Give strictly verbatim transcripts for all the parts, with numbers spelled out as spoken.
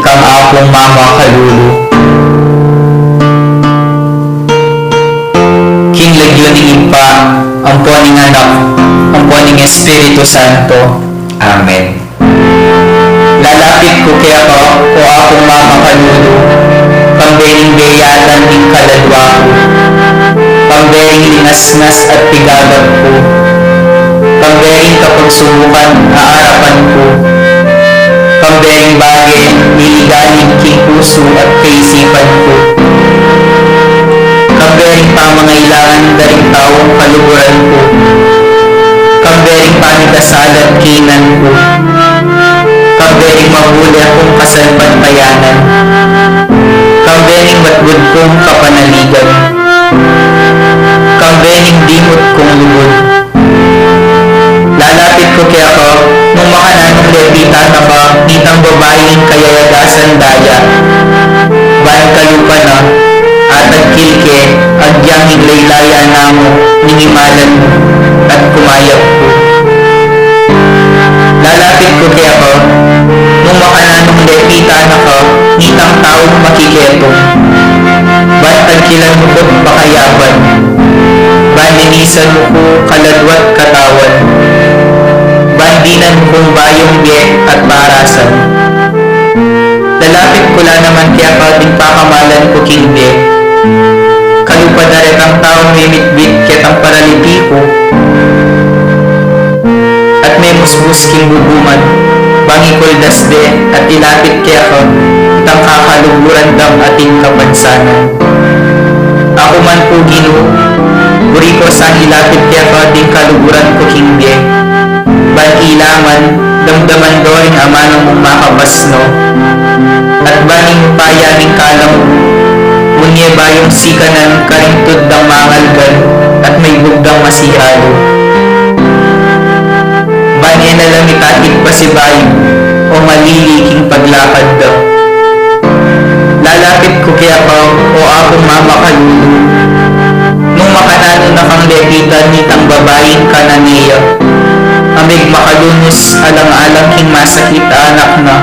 kang Apung Mamakalulu. King lagyu ning Ibpa, ampo ning Anak, ampo ning Espiritu Santo. Amen. Lalapit ku keka, o Apung Mamakalulu, kambe ning beyatan ning kaladwa ku, kambe ning linasnas at pigagap ku, kambe ning kapagsubukan a arapan ku, kambe ning bage a liligalig king pusu at kaisipan ku, kambe ning pamangailangan da ring taung kaluguran ku, kambe ning pamikasala at kaynan ku, kambe ning mahuli kung kasalpantayanan, kambe ning matbud kung kapanaligan, kambe ning dimut kung lugud. Lalapit ku keka, nung makananung lepitan na ka nitang babaing kayayagasan daya, ban kalupa na, atagkil ke, agyang iglaylayan na mu ning imalan mu, at kumayap ku. Lalapit ku keka, nung makananung lepitan na ka nitang taung makiketung, ban tagkilan mu ku't pakayapan, ban linisan mu ku kaladwa't katawan, ban dinan mu kung bayung bie at parasan. Lalapit ku la naman keka ding pakamalan ku king bie, kalupa da retang taung mimitbit ketang paraliti ku, at memusbus king bubuman, ban ikuldas de at ilapit keka itang kakaluguran dang ating kapansanan. Aku man pu, Ginu, buri ku sang ilapit keka ding kaluguran ku king bie, ban ila man damdaman do ring amanung mung makapasno, at ban ing upaya ning kalam mu, munye bayung sikanan karing tud dang mangalgan at maibug dang masihalu. Ban e na la mitakit pasibayu o malili king paglakad da. Lalapit ku keka, o Apung Mamakalulu, nung makananu na kang lepitan nitang babaing Cananea, a megmakalunus alang-alang king masakit a anak na,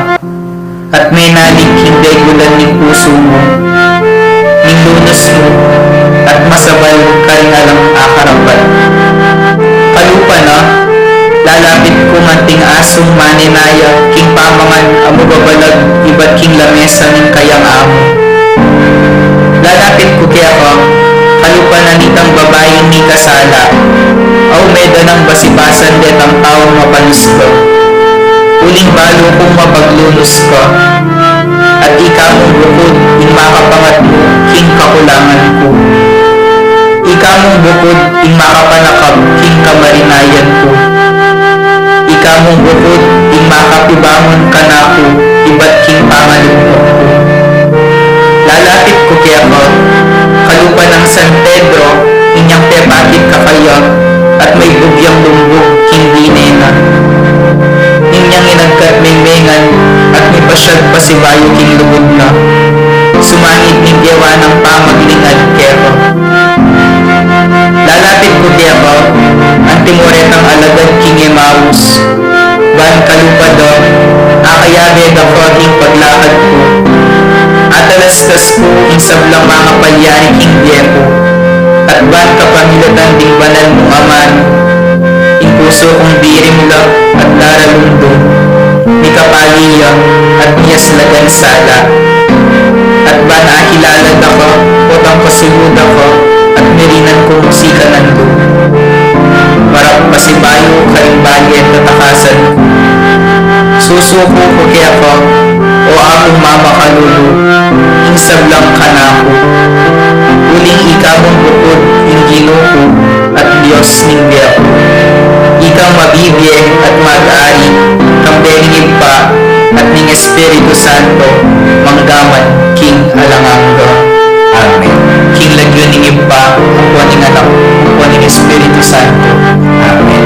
at menalig king degulan ning pusu mu, ning lunus mu, at masabal karing alang akarapat. Kalupa na, lalapit ku ngan ding asung manenaya king pamangan a mababalag ibat king lamesa ning kayang amu. Lalapit ku keka, kalupa na nitang babaing mikasala, a ume da nang basibasan detang taung mapanus ka. Uling balu kung mapaglunus ka, at ika mung bukud ing makapangatmu king kakulangan ku. Ika mung bukud ing makapanakap king kamarinayan ku. Ika mung bukud ing makapibangun kanaku ibat king pangalugmok ku. Lalapit ku keka, kalupa nang San Pedro, inyang pepakit kakaya, at maibug yang lumbug king bine na. Inyang inagkat mengmengan, at mipasyag pasibayu king lugud na. Sumangid ning gewa nang pamaglingad keka. Lalapit ku keka, antimo retang alagad king Emaus, ban kalupa da, akayabe da ka king paglakad ku. Atalastas ku ing sablang mangapalyari king bie ku, at ban kapamilatan ding banal mung amanu, ing pusu kung birimla at laralumdum, mikapali ya at miyaslagan sala. At ban akilala da ka, potang kasulu da ka, at mirinan kung sikanan ku. Marap pasibayu karing bage tatakasan ku. Susuku ku keka, o Apung Mamakalulu, ing sablang kanaku. Uling ika mung bukud ing Ginu ku at Dios ning bie ku. Ikang mabibie at mag-ari, kambe ning Ibpa at ning Espiritu Santo, mangga man king alang angga. Amen. King lagyu ning Ibpa, ampo ning Anak, ampo ning Espiritu Santo. Amen.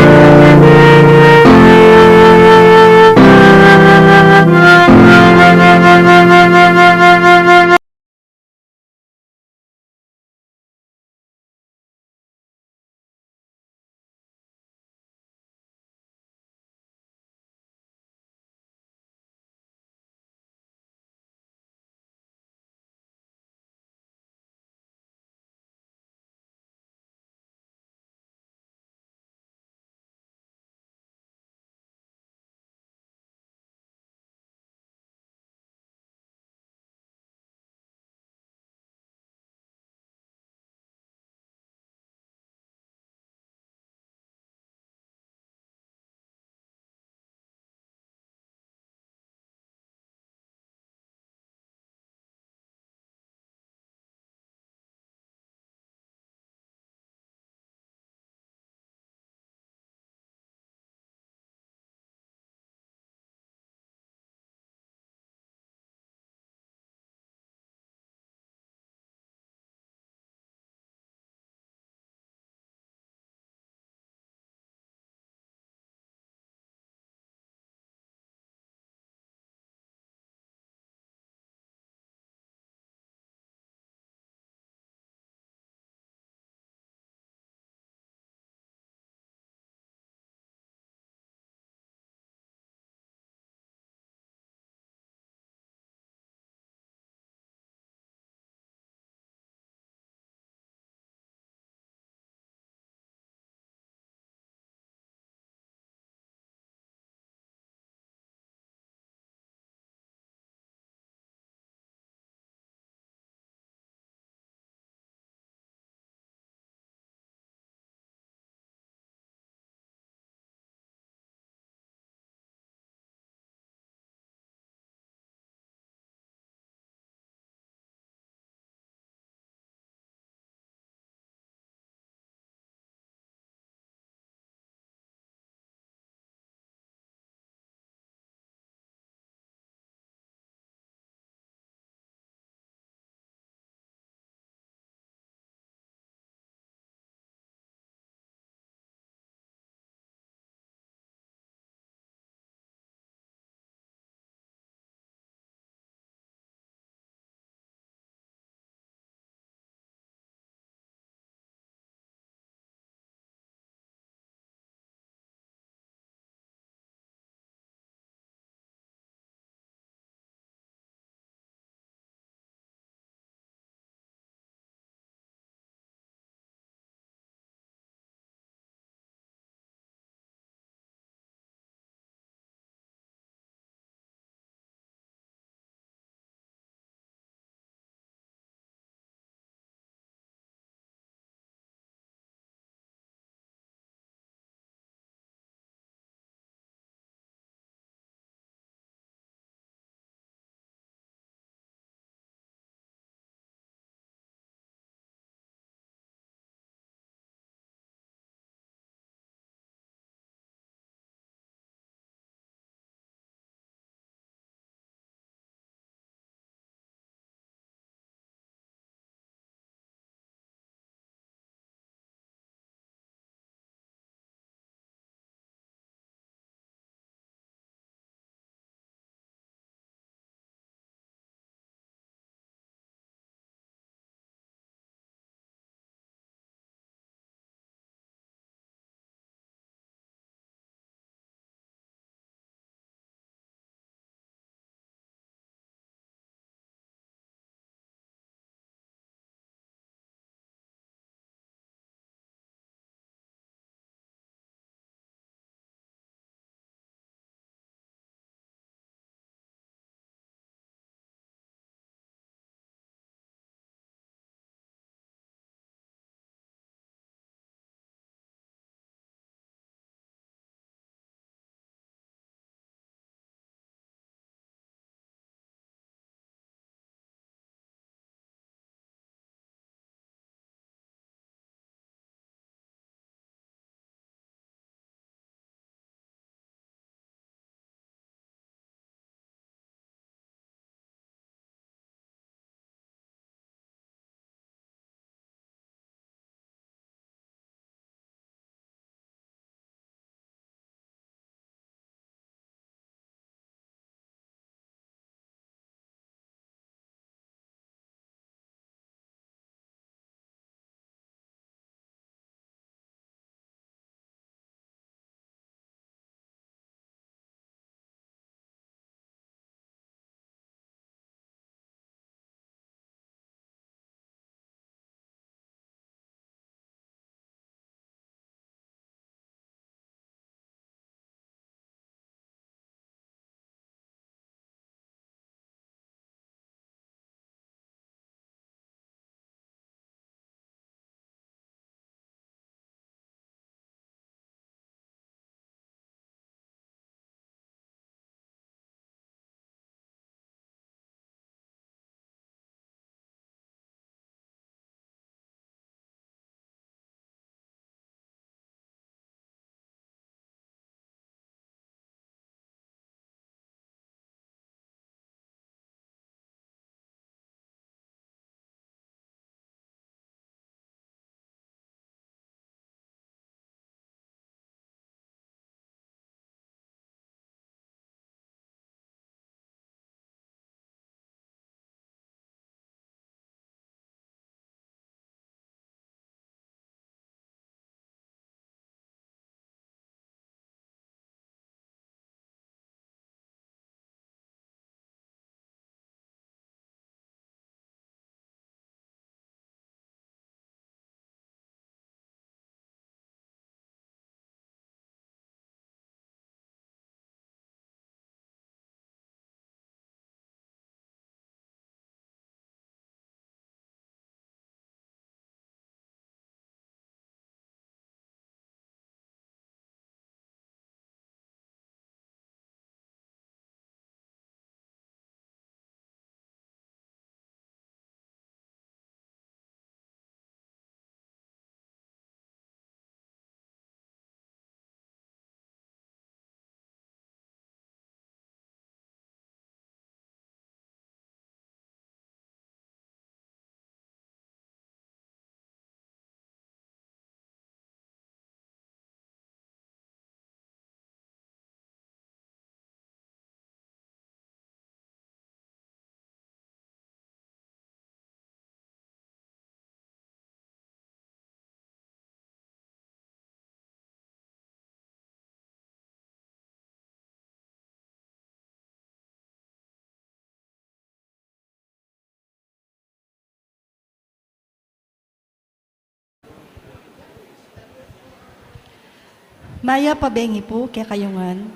Mayap a bengi pu kekayu ngan.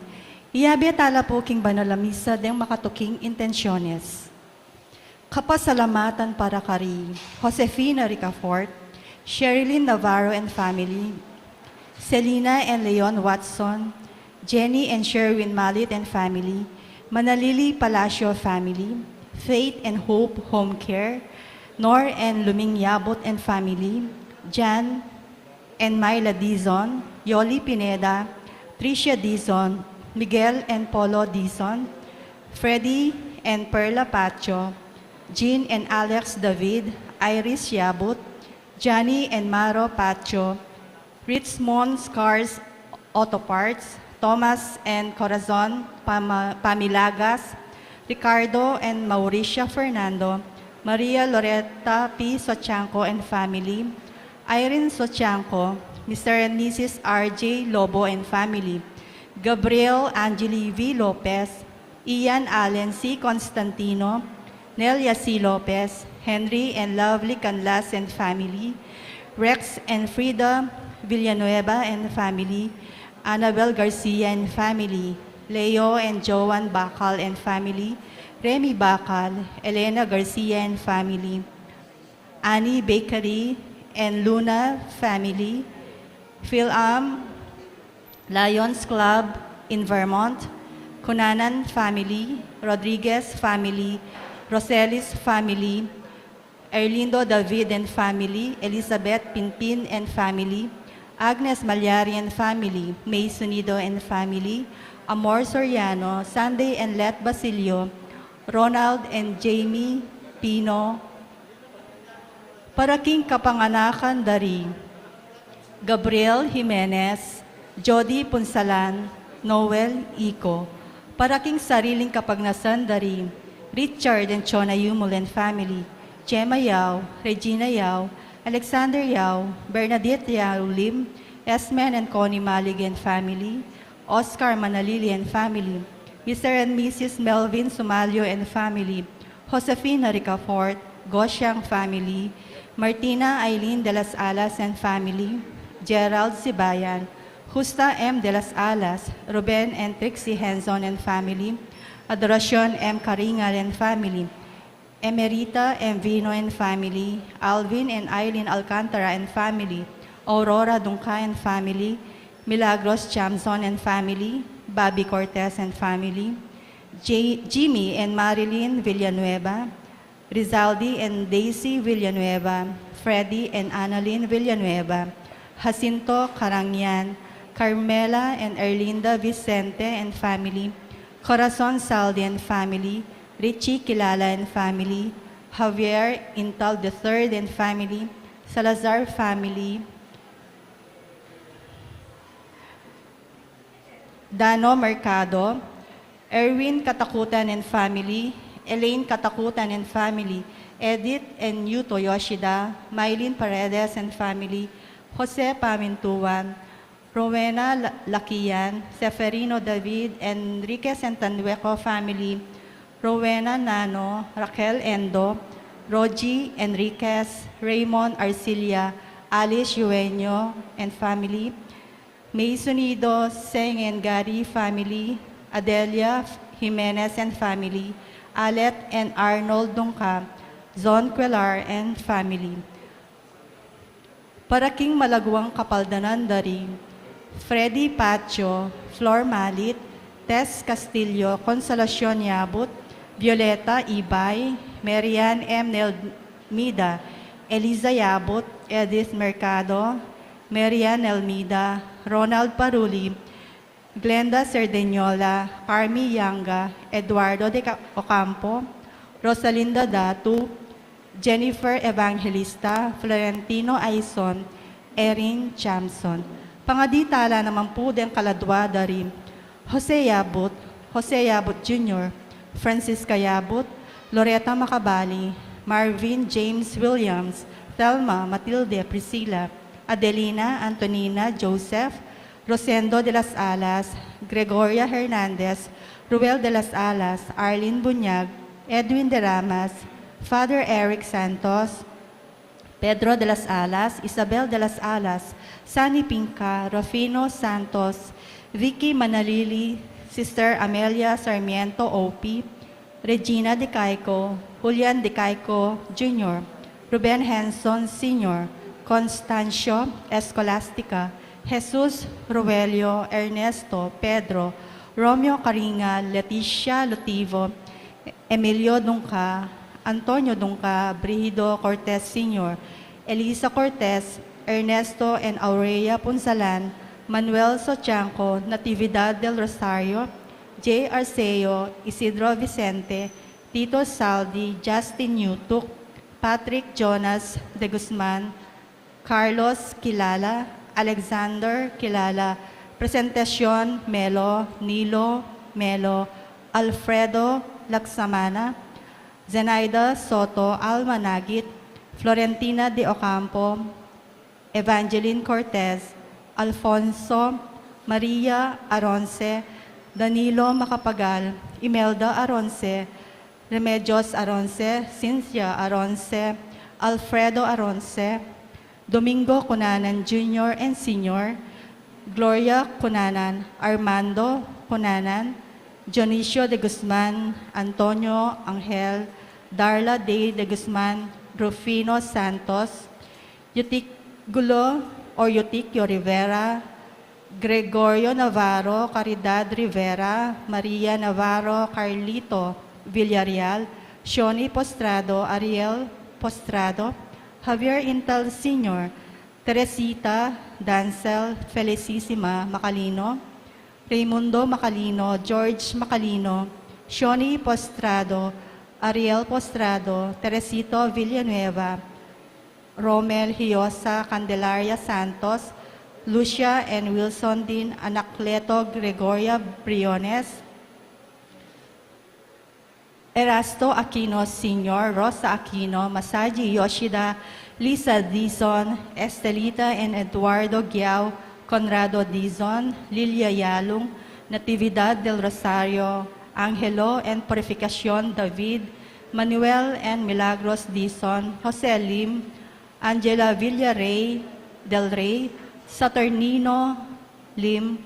Iyabe tala pu king banal a misa deng makatuking intensyones. Kapasalamatan para kari Josefina Ricafort, Sherilyn Navarro and family, Selina and Leon Watson, Jenny and Sherwin Malit and family, Manalili Palacio family, Faith and Hope Home Care, Nor and Luming Yabut and family, Jan and Myla Dizon, Yoli Pineda, Tricia Dizon, Miguel and Polo Dizon, Freddy and Perla Pacho, Jean and Alex David, Iris Yabut, Johnny and Maro Pacho, Richmond Cars Auto Parts, Thomas and Corazon Pama- Pamilagas, Ricardo and Mauricia Fernando, Maria Loretta P. Sochanco and family, Irene Sochanco, Mister and Missus R J Lobo and family, Gabriel Angeli V. Lopez, Ian Allen C. Constantino, Nelia C. Lopez, Henry and Lovely Canlas and family, Rex and Frida Villanueva and family, Annabel Garcia and family, Leo and Joan Bacal and family, Remy Bacal, Elena Garcia and family, Annie Bakery and Luna family, Phil Am, Lions Club in Vermont, Cunanan family, Rodriguez family, Roselis family, Erlindo David and family, Elizabeth Pinpin and family, Agnes Malyari and family, May Sunido and family, Amor Soriano, Sunday and Let Basilio, Ronald and Jamie Pino, para king kapanganakan da ri Gabriel Jimenez, Jody Punsalan, Noel Ico, para king sariling kapagnasan da ri Richard and Chona Yumul and family, Gemma Yao, Regina Yao, Alexander Yao, Bernadette Yao Lim, Esmen and Connie Malig and family, Oscar Manalili and family, Mister and Missus Melvin Sumalio and family, Josefina Ricafort, Gosiang family, Martina Eileen de las Alas and family, Gerald Sibayan, Justa M. de las Alas, Ruben and Trixie Henson and family, Adoracion M. Caringal and family, Emerita M. Vino and family, Alvin and Eileen Alcantara and family, Aurora Dungca and family, Milagros Chamson and family, Bobby Cortez and family, J- Jimmy and Marilyn Villanueva, Rizaldi and Daisy Villanueva, Freddy and Annalyn Villanueva, Jacinto Carangian, Carmela and Erlinda Vicente and family, Corazon Saldi and family, Richie Kilala and family, Javier Intal the third and family, Salazar family, Dano Mercado, Erwin Katakutan and family, Elaine Katakutan and family, Edith and Yuto Yoshida, Mylene Paredes and family, Jose Pamintuan, Rowena La- Lakian, Seferino David, Enriquez and Tandueco family, Rowena Nano, Raquel Endo, Rogie Enriquez, Raymond Arcilia, Alice Eugenio and family, May Sunido, Seng and Gary family, Adelia Jimenez and family, Alet and Arnold Dungca, Zon Quelar and family. Para king malaguang kapaldanan da ri Freddy Pacho, Flor Malit, Tess Castillo, Consolacion Yabut, Violeta Ibay, Marian M. Nelmida, Eliza Yabut, Edith Mercado, Marian Nelmida, Ronald Paruli, Glenda Cerdeñola, Carmi Yanga, Eduardo de Ca- Ocampo, Rosalinda Datu, Jennifer Evangelista, Florentino Aison, Erin Chamson. Pangadi tala naman pu deng kaladua da ri Jose Yabut, Jose Yabut Junior, Francisca Yabut, Loretta Macabali, Marvin James Williams, Thelma Matilde Priscilla, Adelina Antonina Joseph, Rosendo de las Alas, Gregoria Hernandez, Ruel de las Alas, Arlene Buñag, Edwin de Ramas, Father Eric Santos, Pedro de las Alas, Isabel de las Alas, Sunny Pinca, Rufino Santos, Vicky Manalili, Sister Amelia Sarmiento O P, Regina Dicaico, Julian Dicaico Junior, Ruben Henson Senior, Constancio Escolastica, Jesus Roelio, Ernesto, Pedro, Romeo Caringa, Leticia Lutivo, Emilio Dungca, Antonio Dungca, Brigido Cortez Senior, Elisa Cortez, Ernesto and Aurea Punsalan, Manuel Sotianco, Natividad del Rosario, J. Arceo, Isidro Vicente, Tito Saldi, Justin Newtuc, Patrick Jonas de Guzman, Carlos Quilala, Alexander Quilala, Presentacion Melo, Nilo Melo, Alfredo Lacsamana, Zenaida Soto, Alma Nagit, Florentina de Ocampo, Evangeline Cortez, Alfonso Maria Aronce, Danilo Macapagal, Imelda Aronce, Remedios Aronce, Cynthia Aronce, Alfredo Aronce, Domingo Cunanan Junior and Senior, Gloria Cunanan, Armando Cunanan, Dionisio de Guzman, Antonio Angel, Darla Day de Guzman, Rufino Santos, Euticulo or Eutiquio Rivera, Gregorio Navarro, Caridad Rivera, Maria Navarro, Carlito Villarreal, Shoni Postrado, Ariel Postrado, Javier Intal Senior, Teresita Dancel, Felicissima Macalino, Raimundo Macalino, George Macalino, Shoni Postrado, Ariel Postrado, Teresito Villanueva, Romel Hiosa, Candelaria Santos, Lucia and Wilson Din, Anacleto Gregoria Briones, Erasto Aquino Senior, Rosa Aquino, Masaji Yoshida, Lisa Dizon, Estelita and Eduardo Giao, Conrado Dizon, Lilia Yalung, Natividad del Rosario, Angelo and Purificacion David, Manuel and Milagros Dizon, Jose Lim, Angela Villarrey del Rey, Saturnino Lim,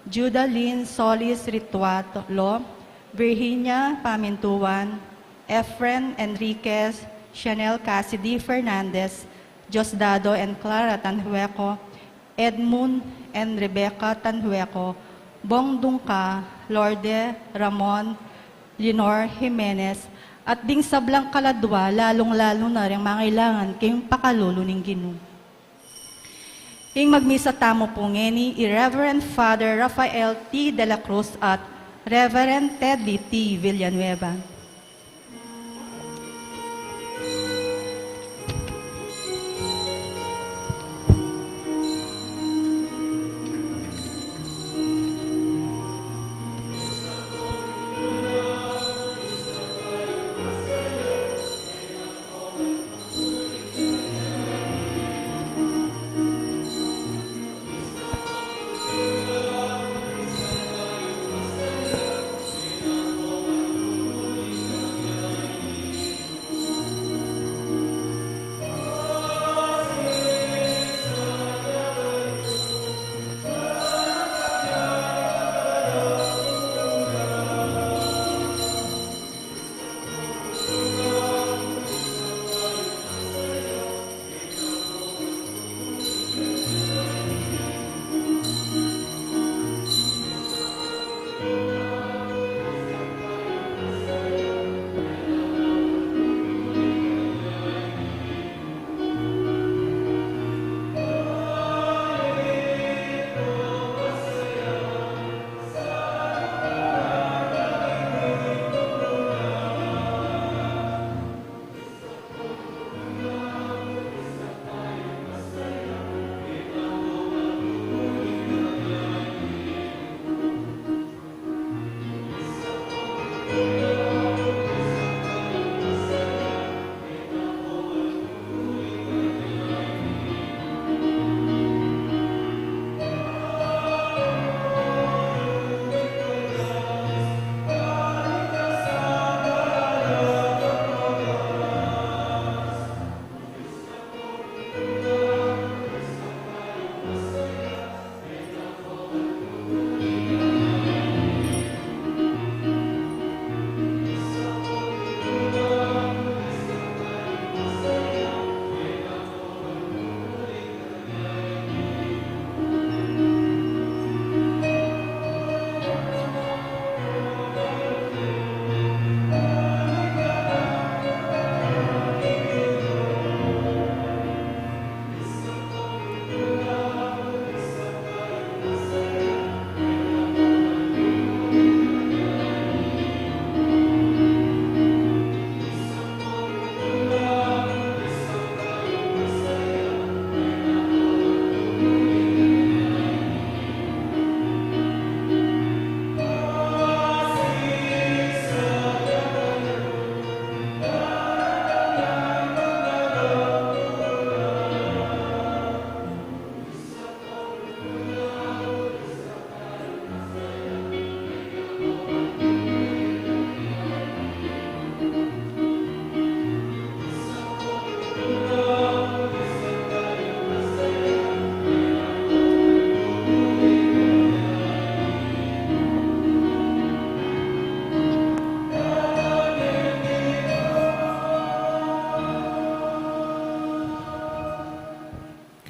Juda Lynn Solis Rituatlo, Virginia Pamintuan, Efren Enriquez, Chanel Cassidy Fernandez, Diosdado and Clara Tanhueco, Edmund and Rebecca Tanhueco, Bong Dungca, Lorde Ramon, Lenore Jimenez, at ding sablang kaladwa, lalung-lalu na ring mangailangan king pakalulu ning Ginu. Ing magmisa tamu pu ngeni i Reverend Father Rafael T. de la Cruz at Reverend Teddy T. Villanueva.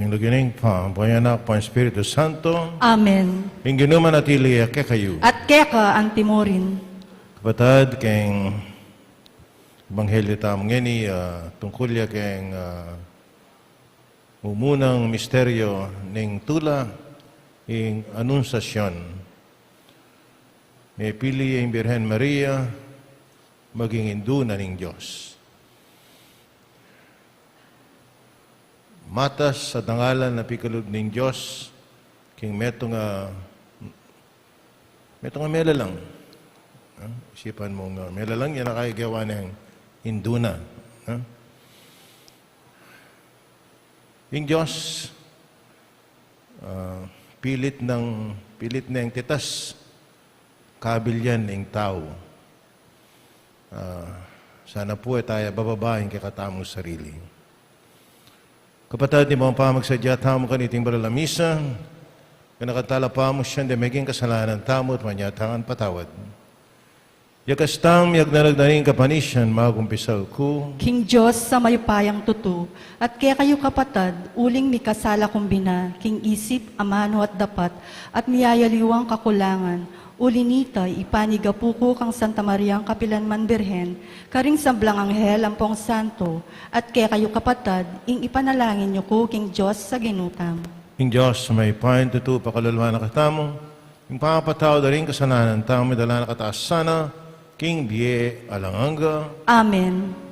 King lagyu ning Ibpa, ampo ning Anak, ampo ning Espiritu Santo. Amen. Ing Ginu manatili ya kekayu. At keka antimurin. Kapatad, keng Ebanghelyo tamu ngeni, ah, tungkul ya keng, ah, mumunang misteryo ning tula, ing Anunciacion. Mepili ya ing Birhen Maria maging indu na ning Dios. Matas a dangalan a pikalub ning Dios king metung a, metung a melalang. Ah, isipan mung, ah, melalang, ya na kaya gewa neng indu na. Ah? Ing Dios, ah, pilit nang, pilit neng titas kabil yan ing tau. Ah, sana pu e taya bababa ing kekatamung sarili. Kapatad, ing pamagsadya tamu kaniting banal a misa, kanakanta la pamu siya deng meging kasalanan tamu at manyatang patawad. Yakas tang miyagdanag na ning kapanisian, magumpisaw ku. King Dios a mayupayang tutu, at kekayu kapatad, uling mikasala kung bina, king isip, amanu at dapat, at miyayaliwang kakulangan, uli nita, ipanigapu ku kang Santa Mariang kapilanman Birhen, karing sablang anghel ampong santo, at kekayu kapatad, ing ipanalangin yu ku king Dios a Ginu tamu. Ing Dios a mayupayang tutu, pakalulwan na katamu, ing pamapatawad da ring kasalanan tamu, idala na katamu sana king bie alang angga. Amen.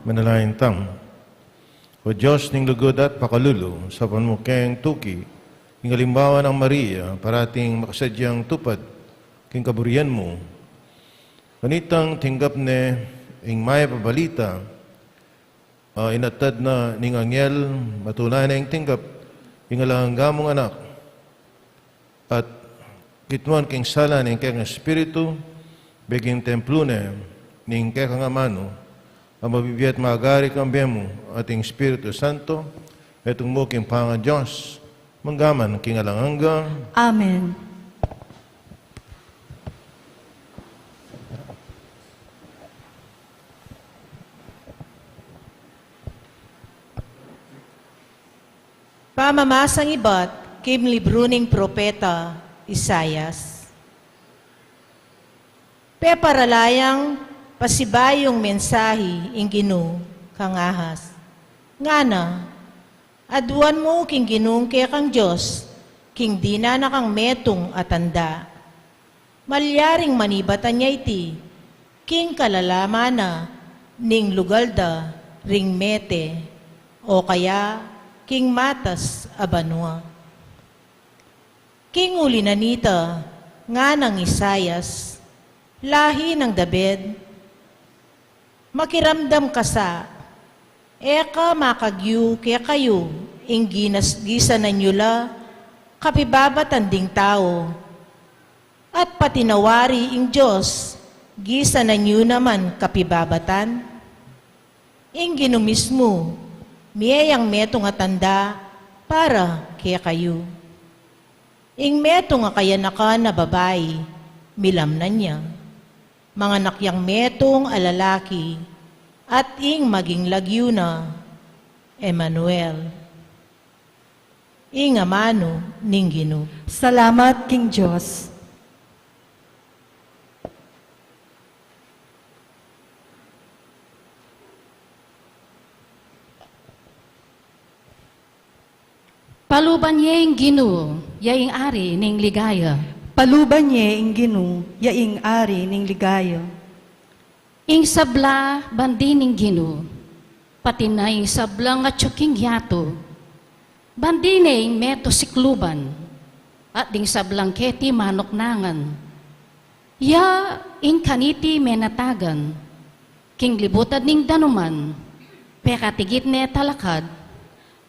Manalangin tamu. O Dios ning lugud at pakalulu, saupan mu keng tuki ing alimbawa nang Maria, parating makasadyang tupad king kaburian mu. Kanitang tinggap ne ing mayap a balita, a, inatad na ning anghel, matula neng tinggap ing alang angga mung anak, at kitmuan king sala ning kekang espiritu, beging templu ne ning kekang amanu, a mabibie at magari kambe mu at ing Espiritu Santo, metung mu king pangaDios, mangga man king alang angga. Amen. Pamamasang ibat king libru ning propeta Isaias. Peparala yang pasibayung mensahi ing Ginu kang Ahaz. Ngana, aduan mu king Ginung kekang Dios, king dinan na kang metung a tanda. Malyaring manibatan ya iti king kalalaman na ning lugal da ring mete, o kaya king matas a banua. King uli na nita, nganang Isaias, lahi nang David, makiramdam ka sa, e ka makagyu kekayu ing ginas-, gisanan yu la kapibabatan ding tau, at pati na wari ing Dios, gisanan yu naman kapibabatan? Ing Ginu mismu, mie yang metung a tanda para kekayu. Ing metung a kayanakan a babai, milamnan ya. Manganak yang metung a lalaki, at ing maging lagyu na, Emmanuel. Ing amanu ning Ginu. Salamat king Dios. Paluban ye ing Ginu, ya ing Ari ning ligaya. Paluban ye ing Ginu, ya ing Ari ning ligaya. Ing sabla bandi ning Ginu, pati na ing sablang atyu king yatu. Bandi ne ing meto sikluban, at ding sablang keti manuknangan. Ya ing kaniti menatagan, king libutad ning danuman, pekatigit ne talakad,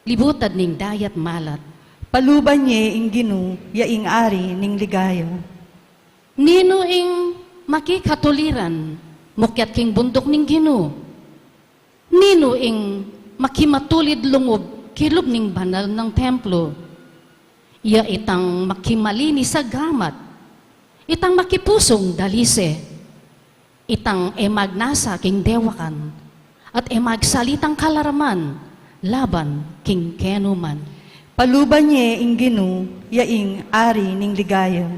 libutad ning dayat malat. Paluban ye ing Ginu, ya ing Ari ning ligaya. Ninu ing makikatuliran, mukyat king bunduk ning Ginu? Ninu ing makimatulid lungub kilub ning banal nang templo? Ya itang makimalinis a gamat, itang makipusung dalise, itang e magnasa king dewakan, at e magsalitang kalaraman laban king kenuman. Paluban ye ing Ginu, ya ing Ari ning ligaya.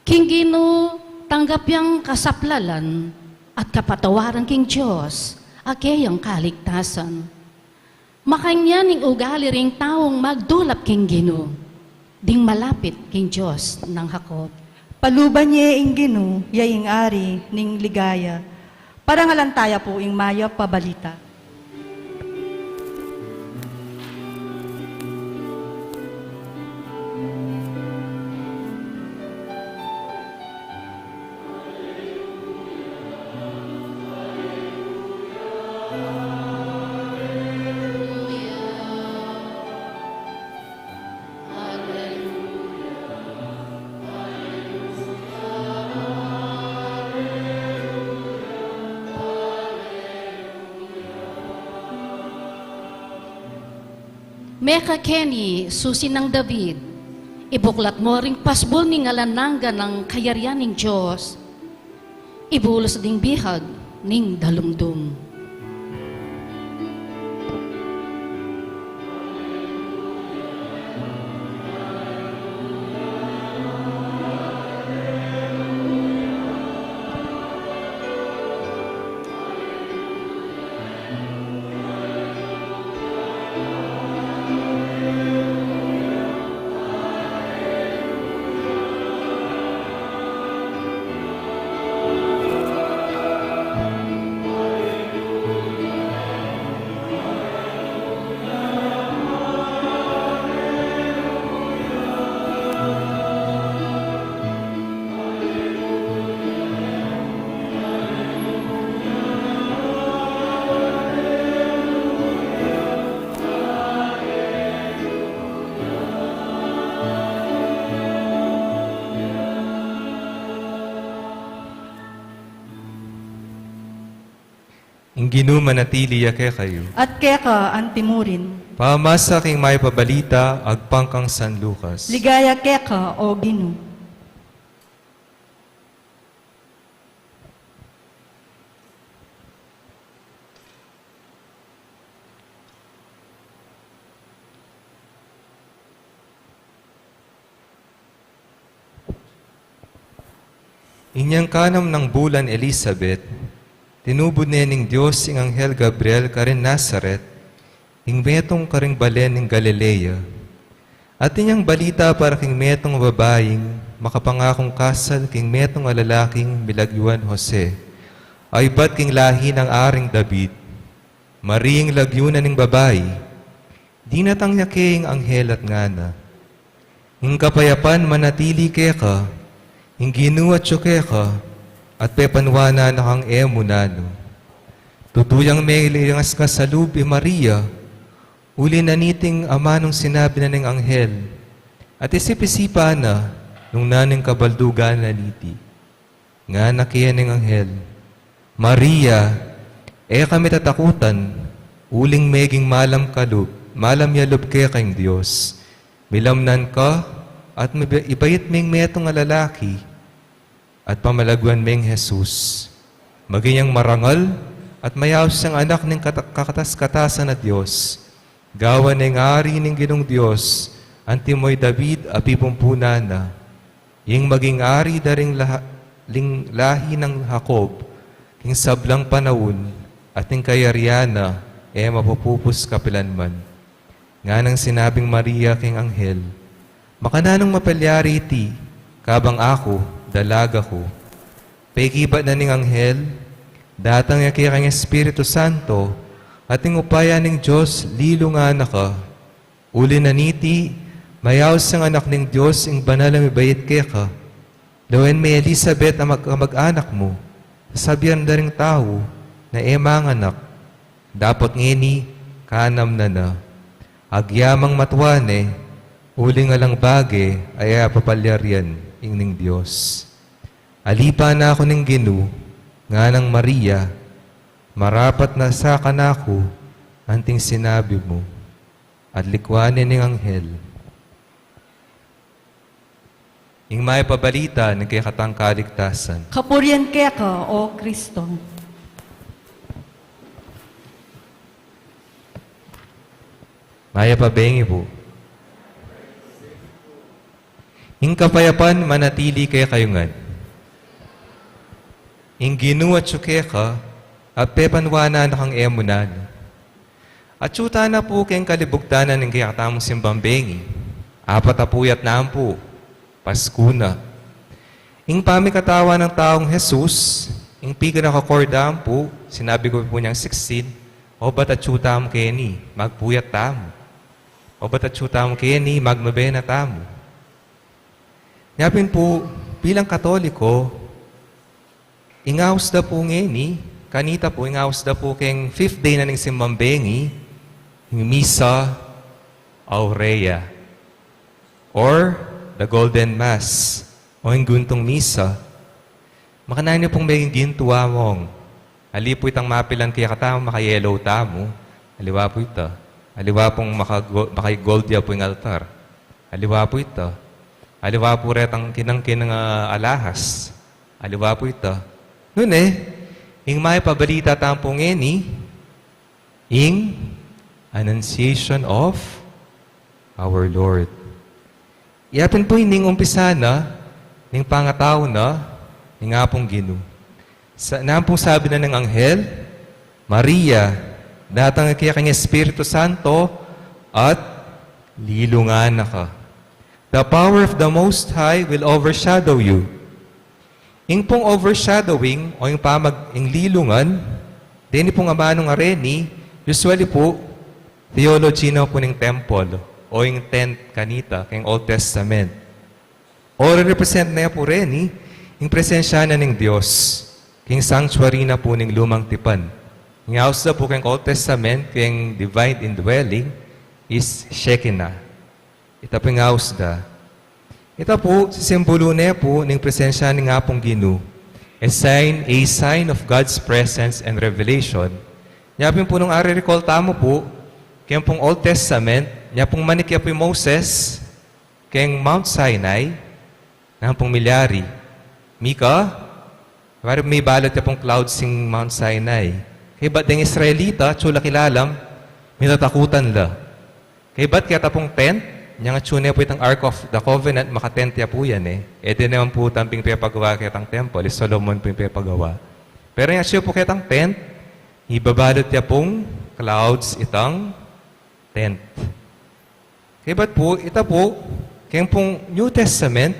King Ginu tanggap yang kasaplalan at kapatawaran king Dios, a keyang kaligtasan. Makanyan ing ugali ring taung magdulap king Ginu, ding malapit king Dios nang Jacob. Paluban ye ing Ginu, ya ing Ari ning ligaya. Parangalan taya pu ing mayap a balita. Mekakeni, Susi nang David, ibuklat mo ring pasbul ning alang angga nang kayarian ning Dios, ibulus ding bihag ning dalumdum. Ginu manatili ya kekayu. At keka antimurin. Pamasa king mayap a balita agpang kang San Lucas. Ligaya keka, O Ginu. Inyang kanam nang bulan Elisabet, tinubud ne ning Dios ing anghel Gabriel karin Nazaret, ing metung karing balen ning Galilea. Atin yang balita para king metung a babaing makapangakung kasal king metung a lalaking milagyuan Jose, a ibat king lahi nang Aring David. Mari ing lagyu na ning babai. Dinatang ya ke ing anghel at ngana, "Ing kapayapan manatili keka, ing Ginu atyu keka, at pepanuanan na kang e mu nanu. Tutu yang melingasngas a lub i Maria, uli na niting amanung sinabi na ning anghel, at isip-isipan na nung nanu ing kabaldugan na niti." Ngana keni ning anghel, "Maria, e ka mitatakutan, uling meging malam ka lub, malam ya lub keka ing Dios. Milamnan ka, at miba-, ibait meng metung a lalaki, at pamalagyuan meng Jesus. Maging yang marangal, at mayaus yang anak ning kata-, kakatas-katasan a Dios. Gawan neng ari ning Ginung Dios, antimo i David a pipumpunan na. Ing maging ari da ring laha-, ling lahi nang Jacob, king sablang panaun, at ing kayarian na, e mapupus kapilanman." Nganang sinabing Maria king anghel, "Makananung mapalyari iti, kabang aku, dalaga ku?" Pekibat na ning anghel, "Datang ya keka ing Espiritu Santo, at ing upaya ning Dios lilungan na ka. Uli na niti, mayaus yang anak ning Dios ing banal a mibait keka. Lawen me i Elisabet a mag-, kamag-anak mu, sasabian da ring tau na e manganak. Dapot ngeni, kanam na na. Agyamang matua ne, uling alang bage a e papalyarian ing ning Dios. Alipan na ku ning Ginu," nganang Maria, "marapat na sa kanaku anting sinabi mu." At likwan ne ning anghel. Ing mayap a balita ning kekatang kaligtasan. Kapurian keka, O Kristo. Mayap a bengi pu. Ing kapayapan manatili kekayu ngan. Ing Ginu atyu keka, at pepanuanan na kang e mu nanu. Atyu tana pu keng kalibugtanan ning kekatamung simbang bengi. Apat a puyat na pu, Pasku na. Ing pamikatawan nang taung Jesus, ing pikanaka-core da pu, sinabi ku pu niyang sixteen, "Obat atyu tamu keni, magpuyat tamu. Obat atyu tamu keni, magnobena tamu." Nya pin pu, bilang Katoliko, ing aus da pu ngeni, kanita pu, ing aus da pu keng fifth day na ning simbang bengi, ing Misa Aurea, or the Golden Mass, o ing Guntung Misa. Makananu pung meging gintu among. Ali pu itang mapilan kekatamu, maka-yellow tamu. Aliwa pu ita. Aliwa pung maka-go-, maka-gold ya pu ing altar. Aliwa pu ita. Aliwa pu retang kinang-kinang, ah, alahas. Aliwa pu ita. Nune, ing mayap a balita tamu pu ngeni, ing Annunciation of our Lord. Iya pin pu ining umpisa na ning pangatau na ning Apung Ginu. Sa-, nanu pung sabi na ning anghel, "Maria, datang ya keka ing Espiritu Santo at lilungan na ka. The power of the Most High will overshadow you." Ing pung overshadowing o ing pamag-, ing lilungan, deni pung amanung areni, usually pu, theology na pu ning temple o ing tent kanita keng Old Testament. O re-represent na pu reni ing presensya na ning Dios keng sanctuary na pu ning Lumang Tipan. Ing aus da pu keng Old Testament keng divine indwelling is Shekinah. Ita pu ing aus da. Ita pu, sisimbulu ne pu ning presensya ning Apung Ginu. A sign, a sign of God's presence and revelation. Nya pin pu nung ari-recall tamu pu, keng pung Old Testament, nya pung manikya pu i Moses, keng Mount Sinai, nanu pung milyari, mika, wari mibalut ya pung clouds ing Mount Sinai. Kaybat deng Israelita, atsu la kilalam, mitatakutan la. Kaybat keta pung tent, nyang atsu ne pu itang Ark of the Covenant, maka-tent ya pu yan e. E de naman pu tambing pepagawa ketang temple, i Solomon pu ing pepagawa. Pero nyang atsu pu ketang tent, ibabalut ya pung clouds itang tent. Kaybat pu, ita pu, keng pung New Testament,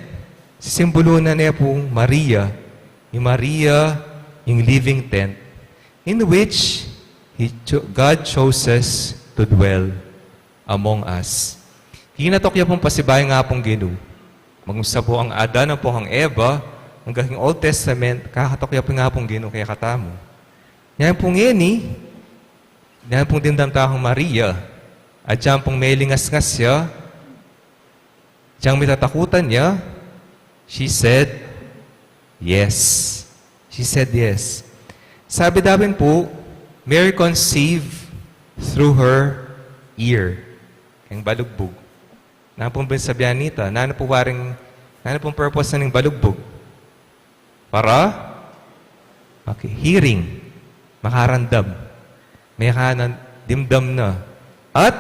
sisimbulunan ne pung Maria, i Maria, ing living tent, in which he cho-, God chooses to dwell among us. Kinatok ya pung pasibayu ing Apung Ginu. Magmula pu kang Adan ampong kang Eva, anggang king Old Testament, kakatok ya pu ing Apung Ginu kekatamu. Nya pung ngeni, nya pung dimdam ta kang Maria, agyang pung melingasngas ya, agyang mitatakutan ya, she said, "Yes." She said, "Yes." Sabi da pin pu, "Mary conceived through her ear." Keng balugbug. Nanu pung ibig sabihin nita? Nanu pu waring, nanu pung purpose na ning balugbug? Para? Okay, hearing. Makarandam. Mekanan, dimdam na. At,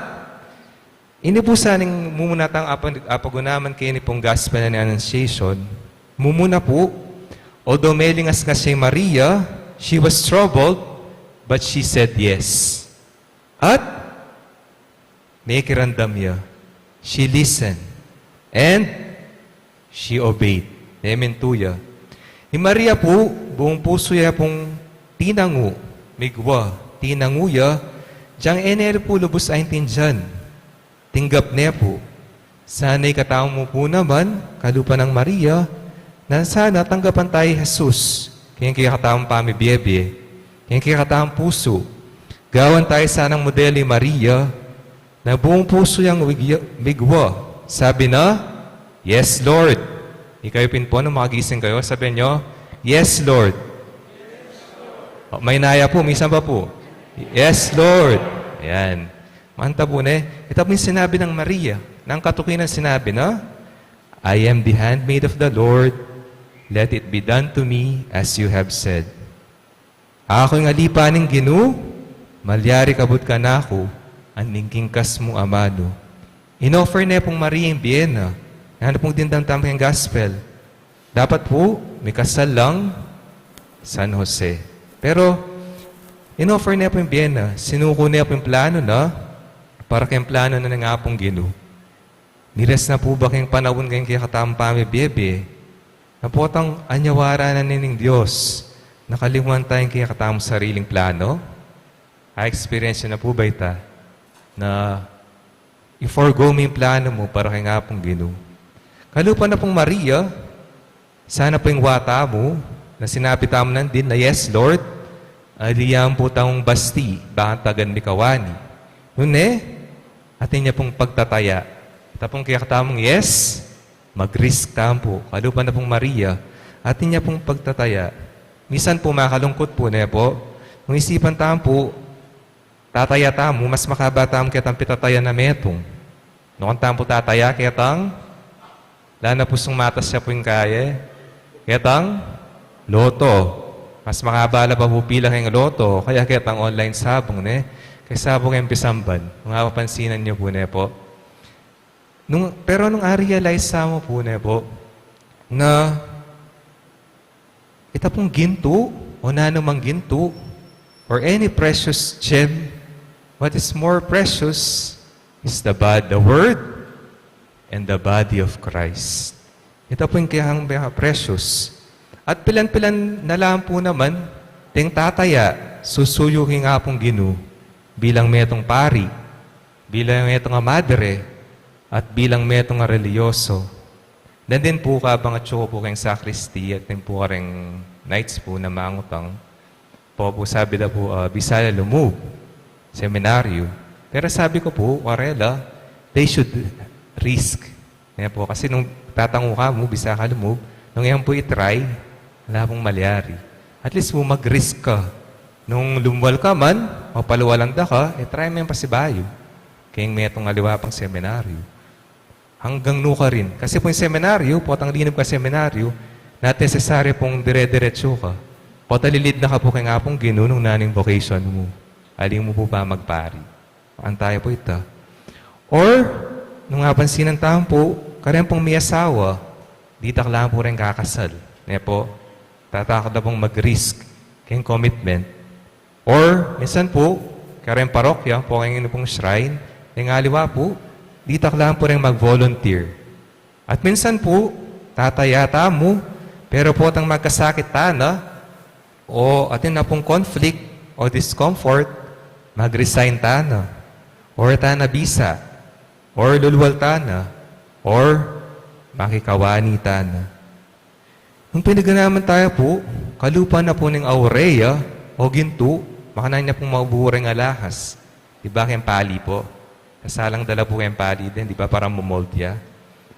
ini pu sana ing mumuna tang apag-, apagunaman keni pung gospel na ning Annunciation. Mumuna pu, although melingasngas ya i Maria, she was troubled, but she said yes. At mekiramdam ya. She listened. And she obeyed. Memintu ya. I Maria pu, buung pusu ya pung tinangu, migwa, tinangu ya, agyang e ne pu lubus aintindian. Tinggap ne pu. Sana ikatamu pu naman, kalupa nang Maria, nung sana tanggapan taya i Jesus, keng kekatamung pamibie-bie, keng kekatamung pusu. Gawan taya sanang modelu i Maria, na buung pusu yang wigya-, migwa. Sabi na, "Yes, Lord." Ikayu pin pu, nung makagising kayu, sabian yu, "Yes, Lord." O, mahinaya pu, misan pa pu. "Yes, Lord." Ayan. Manta pu ne, ita pu ing sinabi nang Maria, nung katuki nang sinabi na, "I am the handmaid of the Lord, let it be done to me as you have said." Aku ing alipa ning Ginu, malyari kabud kanaku, anting kingkas mung amanu. Inoffer ne pung Maria ing bie na, nanu pung dimdam tamu keng gospel. Dapat pu, mikasal lang San Jose. Pero, inoffer ne pu ing bie na, sinuku ne pu ing planu na, para keng planu na ning Apung Ginu. Miras na pu ba keng panaun keng kekatamung pamibie-bie? Na potang anyawara na ning Dios, na kalinguan taya ing kekatamung sariling planu? A-experience yu na pu ba ita? Na i-forgo mu ing planu mu para keng Apung Ginu. Kalupa na pung Maria, sana pu ing wa tamu, na sinabi tamu nandin na, "Yes, Lord." Ali ya pu tamung basti, bang tagan mi kawani. Nune, atin ya pung pagtataya. Ita pung kekatamung yes, mag-risk tamu pu. Kalupa na pung Maria, atin ya pung pagtataya. Misan pu makalungkut pu, ne pu? Nung isipan tamu pu, tataya tamu, mas makaba tamu ketang pitataya na metung. Nung kanita pu tataya ketang, lana pu sung matas ya pu ing kaye, ketang loto. Mas makaba la pa pu pila keng loto, kaya ketang online sabong, ne? Kesa pu keng pisamban. Nung mapapansinan yu pu, ne pu? Nung, pero nung a-realize tamu pu, ne pu, na ita pung gintu, o nanu mang gintu, or any precious gem, what is more precious is the bod-, the word and the body of Christ. Ita pu ing kekang pinaka-precious. At pilan-pilan na la pu naman, deng tataya, susuyu king Apung Ginu, bilang metung pari, bilang metung a madre, at bilang metung a relihiyoso. Nandin pu kabang atsu ku pu keng sakristi, atin pu kareng knights pu na mangutang. Pu, pu sabi da pu, ah, bisa la lumub seminaryo. Pero sabi ku pu karela, they should risk. Yan pu, kasi nung tatangu ka mu, bisa ka lumub, nung yan pu i-try, ala pung malyari. At least pu mag-risk ka. Nung lumwal ka man, o paluwalan da ka, e try me pasibayu. Keng metung aliwa pang seminaryo. Anggang nu karin. Kasi pu ing seminaryo, potang linub ka seminaryo, not necessary pung dire-diretsu ka. Potang lilid na ka pu keng Apung Ginu nung nanu ing vocation mu. Ali mu pu pa magpari. Antaya pu ita. Or, nung apansinan tamu pu, kareng pung miyasawa, ditak la pu reng kakasal. Ne pu, tatakut da pung mag-risk keng commitment. Or, minsan pu, kareng parokya, pu keng inu pung shrine, ing aliwa pu, ditak la pu reng mag-volunteer. At minsan pu, tataya tamu, pero potang magkasakit tana, o atin na pung conflict o discomfort, mag-resign tana, or tana bisa, or lulwal tana, or makikawani tana. Nung pinaganaman taya pu, kalupa na pu ning aurea o gintu, makananu ya pung maburing alahas. Di ba keng pali pu? Kasalang dala pu keng pali din, di ba, para mamold ya.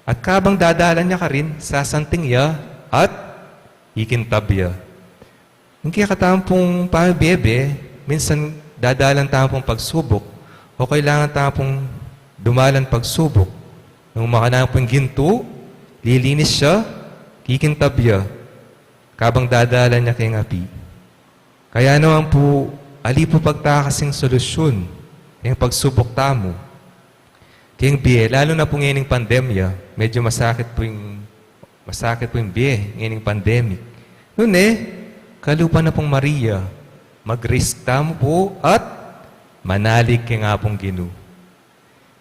At kabang dadalan ya karin, sasanting ya at kikintab ya. Ing kekatamu pung pamibie-bie, minsan dadalan tamu pung pagsubuk, o kailangan tamu pung dumalan pagsubuk. Nung makananu pung gintu, lilinis ya, kikintab ya, kabang dadalan ya keng api. Kaya naman pu, ali pu pagtakasing solusyun keng pagsubuk tamu keng bie, lalu na pu ngening pandemya, medyo masakit pu ing, masakit pu ing bie ngening pandemic. Nune, kalupa na pung Maria, mag-risk tamu pu at manalig keng Apung Ginu.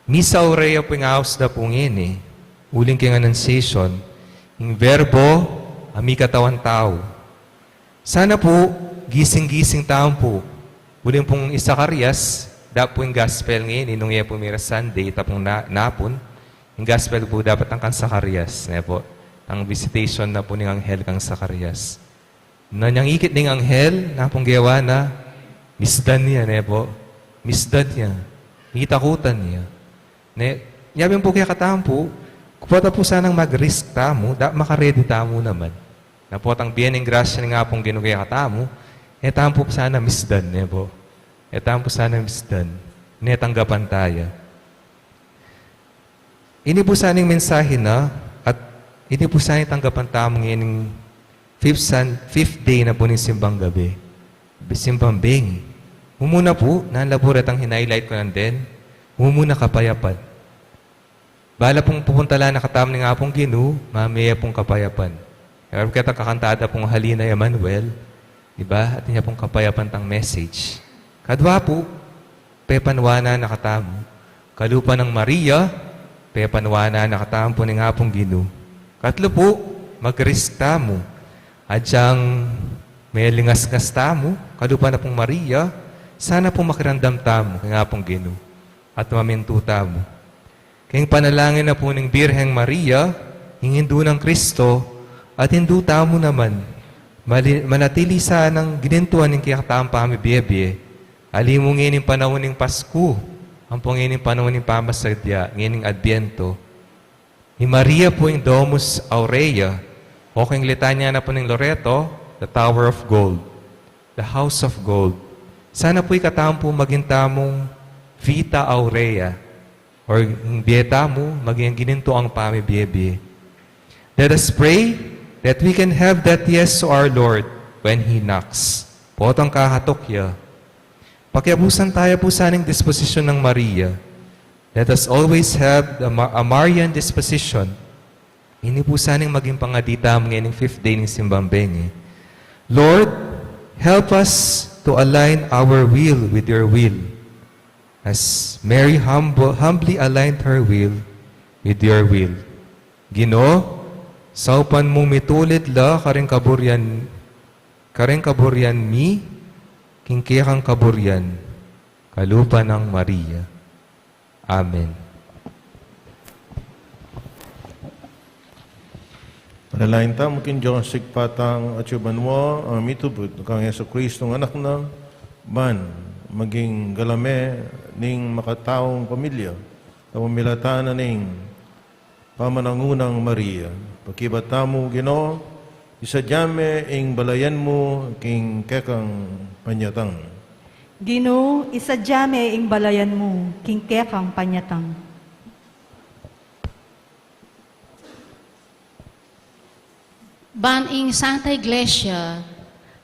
Missa Aurea pu ing aus da pu ngeni, uling keng Annunciation, ing Verbo a mikatawan tau. Sana pu, gising-gising tamu pu. Uling pung i Zacarias, da pu ing gospel ngeni, nung e pu mira Sunday, ita pung na-, napun, ing gospel pu dapat tang kang Zacarias, ne pu? Tang visitation na pu ning anghel kang Zacarias. Na nyang ikit ning anghel, na pung gewa na, misdan ya, ne pu? Misdan ya. Mitakutan ya. Ne, nya pin pu kekatamu pu, kupata pu sanang mag-risk tamu, da makaredi tamu naman. Na potang bie ning grasya ning Apung Ginu kekatamu, e tamu pu sana misdan, ne pu? E tamu pu sana misdan. Ne tanggapan taya. Ini pu sana ing mensahe na, at ini pu sana ing tanggapan tamu ngening fifth Sun-, fifth day na pu ning simbang gabi. Simbang bengi. Mumuna pu, nanu la pu retang hin-highlight ku nandin, mumuna kapayapan. Bala pung pupuntalan na katamu ning Apung Ginu, mamie pung kapayapan. Pero keta kakanta da pung Halina Emmanuel, di ba? Atin ya pung kapayapan tang message. Kadwa pu, pepanuanan na katamu. Kalupa nang Maria, pepanuanan na katamu pu ning Apung Ginu. Katlu pu, mag-risk tamu. Adyang melingasngas tamu, kalupa na pung Maria, sana pu makiramdam tamu keng Apung Ginu at mamintu tamu. Keng panalangin na pu ning Birheng Maria, ing indu nang Kristo, at indu tamu naman, mali-, manatili sanang ginintuan ing kekatamung pamibie-bie, ali mu ngening panaun ning Pasku, ampo ngening panaun ning pamasadya, ngening Adbyento. I Maria pu ing Domus Aurea, o keng litanya na pu ning Loreto, the Tower of Gold, the House of Gold. Sana pu ikatamu pu maging tamung Vita Aurea, or ing bie tamu, maging ginintuang pamibie-bie. Let us pray that we can have that yes to our Lord when He knocks. Potang kahatuk ya. Pakiabusan taya pu sana ing disposisyun nang Maria. Let us always have the Ma-, a Marian disposition. Ini pu sana ing maging pangadi tamu ngening fifth day ning simbang bengi. Lord, help us to align our will with your will, as Mary humble, humbly aligned her will with your will. Ginu, saupan mung mitulid la karing kaburian, karing kaburian mi, king kekang kaburian, kalupa nang Maria. Amen. Panalangin tamu king Dios Ibpa tang atsu banua, a mitubud kang Jesucristo a Anak na, ban maging galame ning makataung pamilya, kapamilatan na ning pamanangunang Maria. Pakibat tamu, Ginu, Isadya me ing balayan mu king kekang panyatang. Ginu, isadya me ing balayan mu king kekang panyatang. Ban ing Santa Iglesia,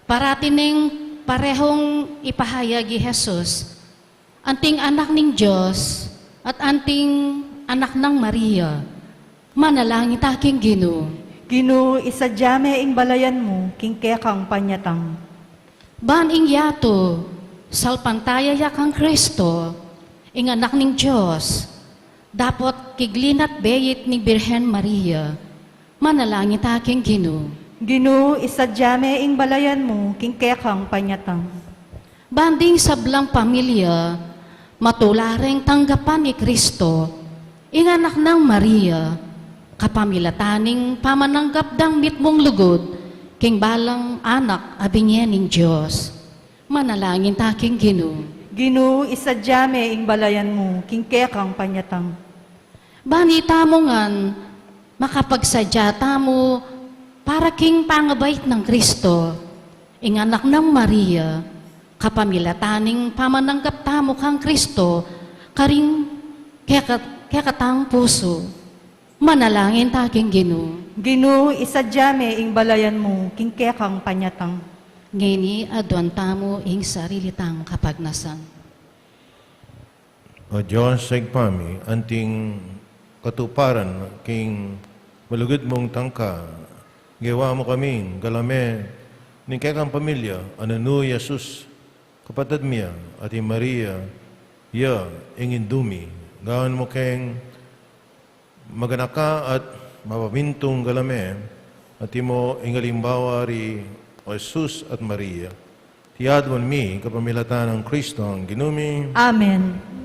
parati neng parehong ipahayag i Jesus, anting anak ning Dios, at anting anak nang Maria. Manalangin ta king Ginu. Ginu, isadya me ing balayan mu king kekang panyatang. Ban ing yatu, salpantaya ya kang Kristo, ing anak ning Dios, dapot kiglinat beit ning Birhen Maria. Manalangin ta king Ginu. Ginu, isadya me ing balayan mu king kekang panyatang. Ban ding sablang pamilya, matula reng tanggapan i Kristo, ing anak nang Maria, kapamilatan ning pamananggap dang mitmung lugud king balang anak a binie ning Dios. Manalangin ta king Ginu. Ginu, isadya me ing balayan mu king kekang panyatang. Ban itamu ngan makapagsadya tamu para king pangabait nang Kristo, ing anak nang Maria, kapamilatan ning pamananggap tamu kang Kristo karing keka-, kekatang pusu. Manalangin ta king Ginu. Ginu, isadya me ing balayan mu king kekang panyatang. Ngeni aduan tamu ing sarili tang kapagnasan. O Dios, Ibpa mi, anting katuparan king malugud mung tangka, gewa mu kaming galame ning kekang pamilya, a nanu i Jesus, kapatad mi ya, at i Maria, ya ing indu mi, gawan mu keng maganaka at mapamintung galame, at imo ing alimbawa ri o Jesus at Maria. Iti aduan mi kapamilatan nang Kristong Ginu mi. Amen.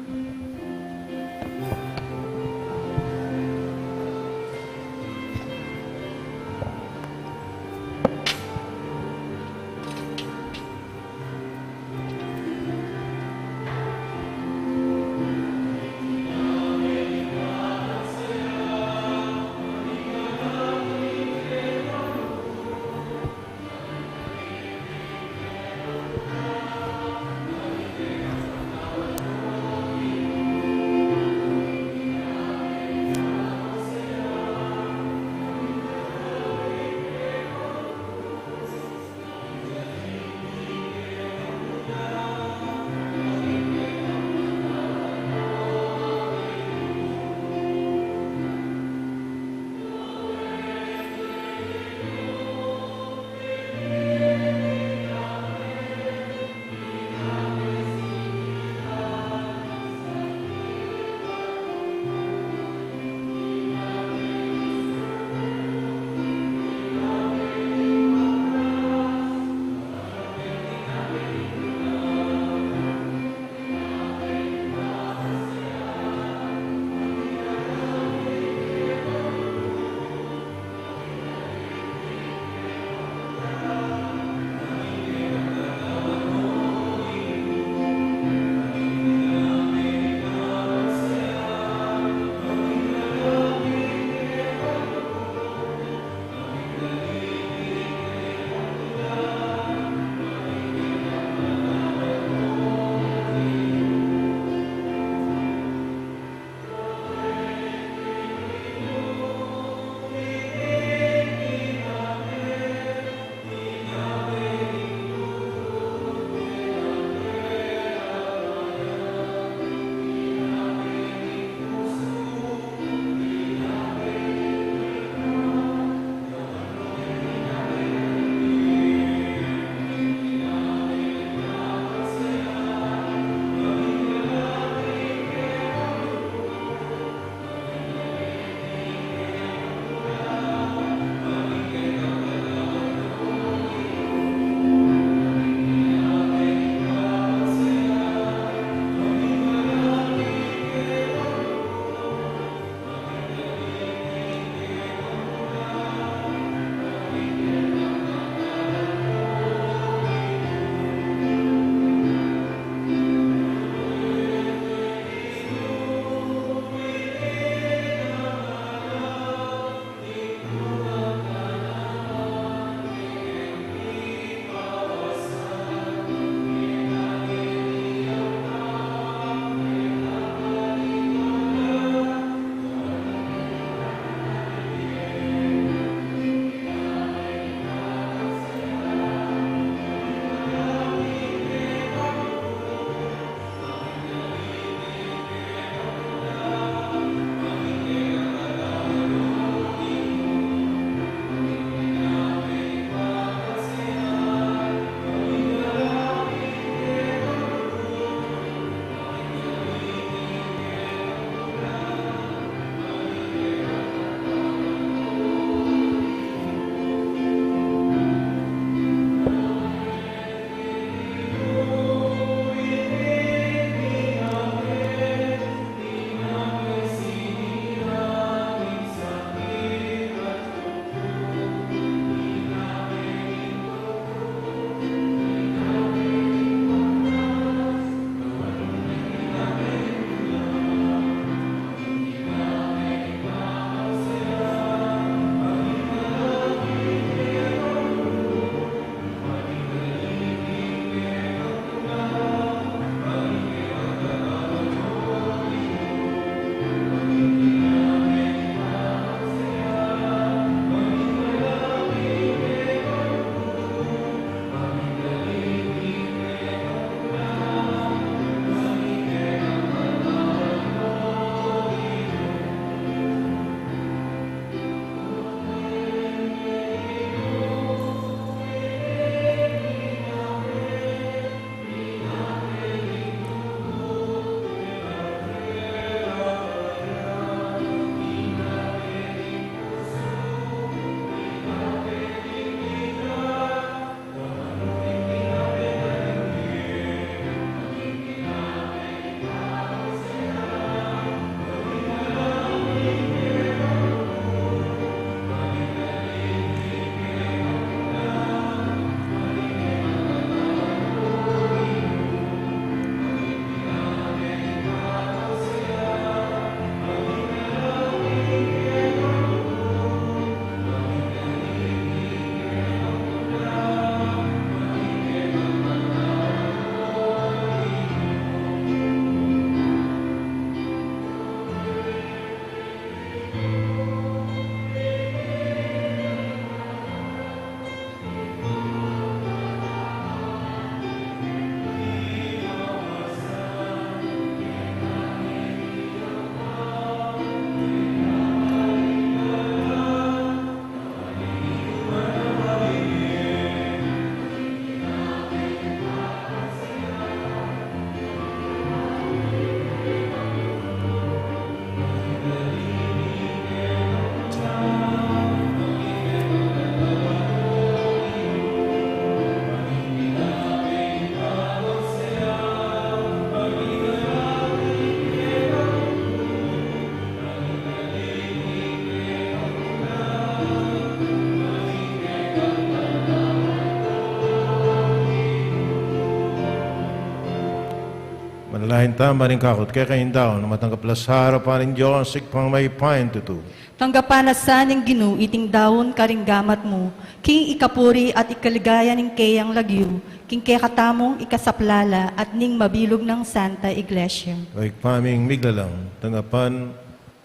Ing tamba ning kakut keka ing daun, matanggap la sa arapan ning Dios, Ibpang mayupayang tutu. Tanggapan na sa ning Ginu iting daun karing gamat mu, king ikapuri at ikaligaya ning keyang lagyu, king kekatamung ikasaplala at ning mabilug nang Santa Iglesia. O Ibpa ming miglalang, tanggapan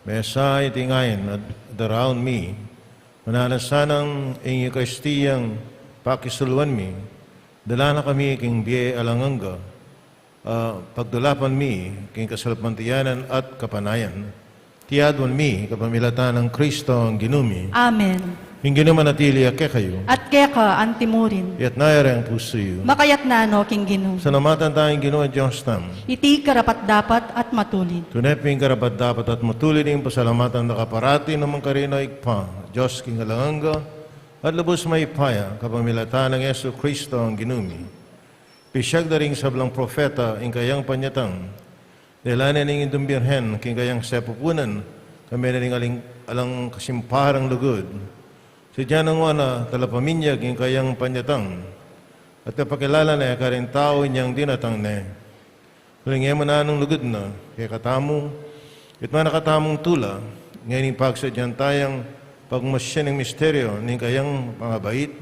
me sa iting ain at daraun mi, mananu na sanang ing Eukaristiang pakisuluan mi, dala na kami king bie alang angga, a, pagdulapan mi king kasalpantayanan at kapanayan. Iti aduan mi kapamilatan nang Kristong Ginu mi. Amen. Ing Ginu manatili ya kekayu. At keka antimurin. Itas yu ring pusu yu. Makaitas no king Ginu. Pasalamatan taya ing Ginung Dios tamu. Iti karapat-dapat at matulid. Tune pin karapat-dapat at matulid ing pasalamatan da ka parati naman karin, O Ibpa, Dios king alang angga, at lubus mayupaya, kapamilatan nang Jesucristo a Ginu mi. Pisiag da ring sablang propeta ing kayang panyatang. Dela ne ning Indung Birhen king kayang sepupunan, kambe na ring aling, alang kasimpalang lugud. Sadya nang wa na talapaminyag ing kayang panyatang, at pepakilala ne karing tau inyang dinatang ne. Uling e mananu nung lugud na kekatamu, itman na katamung tula, ngeni pagsadyan tayang pagmasian ing misteryo ning kayang pangabait.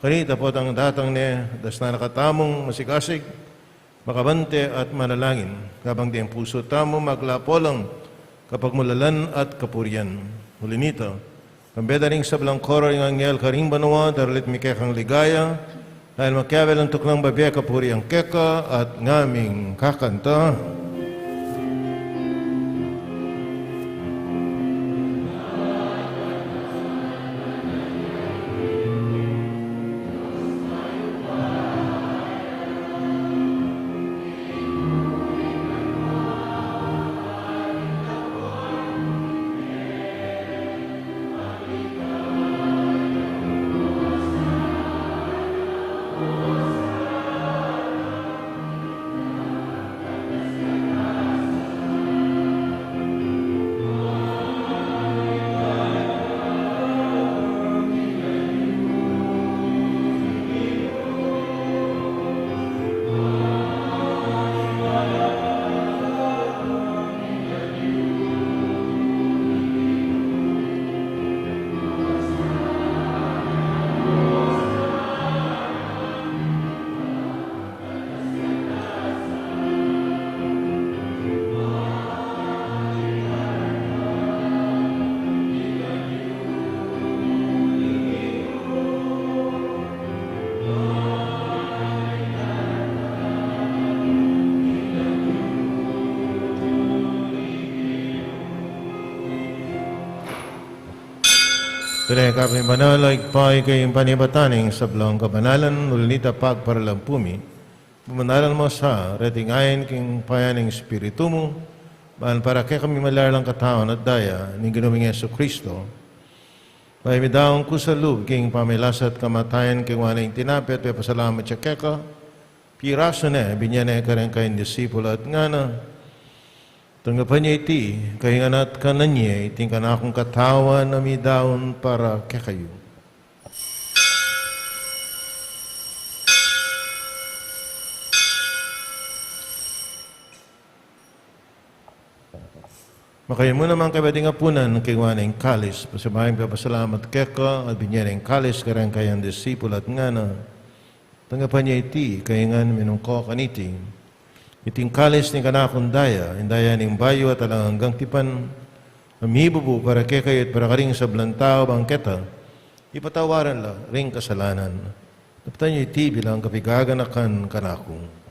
Kanita potang datang ne, dastan na katamung masigasig, makabante at manalangin, kabang deng pusu tamu maglapolang kapagmulalan at kapurian. Uli nita, kambe da ring sablang koro ring anghel karing banua, daralit mi kekang ligaya, dahil makiabe lang tuknang bibie kapurian keka at ngaming kakanta. Tune ka pin banal, O Ibpa, ika ing panibatan ning sablang kabanalan, uli nita pagparalampu mi, pabanalan mu sa reting ain king payan ning Espiritu mu, ban para kekami maging katawan at daya ning Ginu ming Jesucristo. Bayu mi daun kusa lub king pamagkasakit at kamatayan, kinuan ne ing tinape at pepasalamat ya keka, pirasu ne, binie ne kareng kayang disipulu at ngana: Tanggapan ye iti, kayu ngan at kanan ye, iti ing kanakung katawan a midaun para kekayu. Makayamu naman kayabe ding apunan, kinuan ne ing kalis, pasibayu ya ing pepasalamat keka, at binie ne ing kalis kareng kayang disipulu at ngana: Tanggapan ye iti, kayu ngan minum ko kaniti, iti ing kalis ning kanakung daya, ing daya ning bayu at alang anggang tipan, a mibubu para kekayu at para karing sablang tau, bang keta ipatawaran la ring kasalanan. Daptan ye iti bilang kapaganakan kanaku.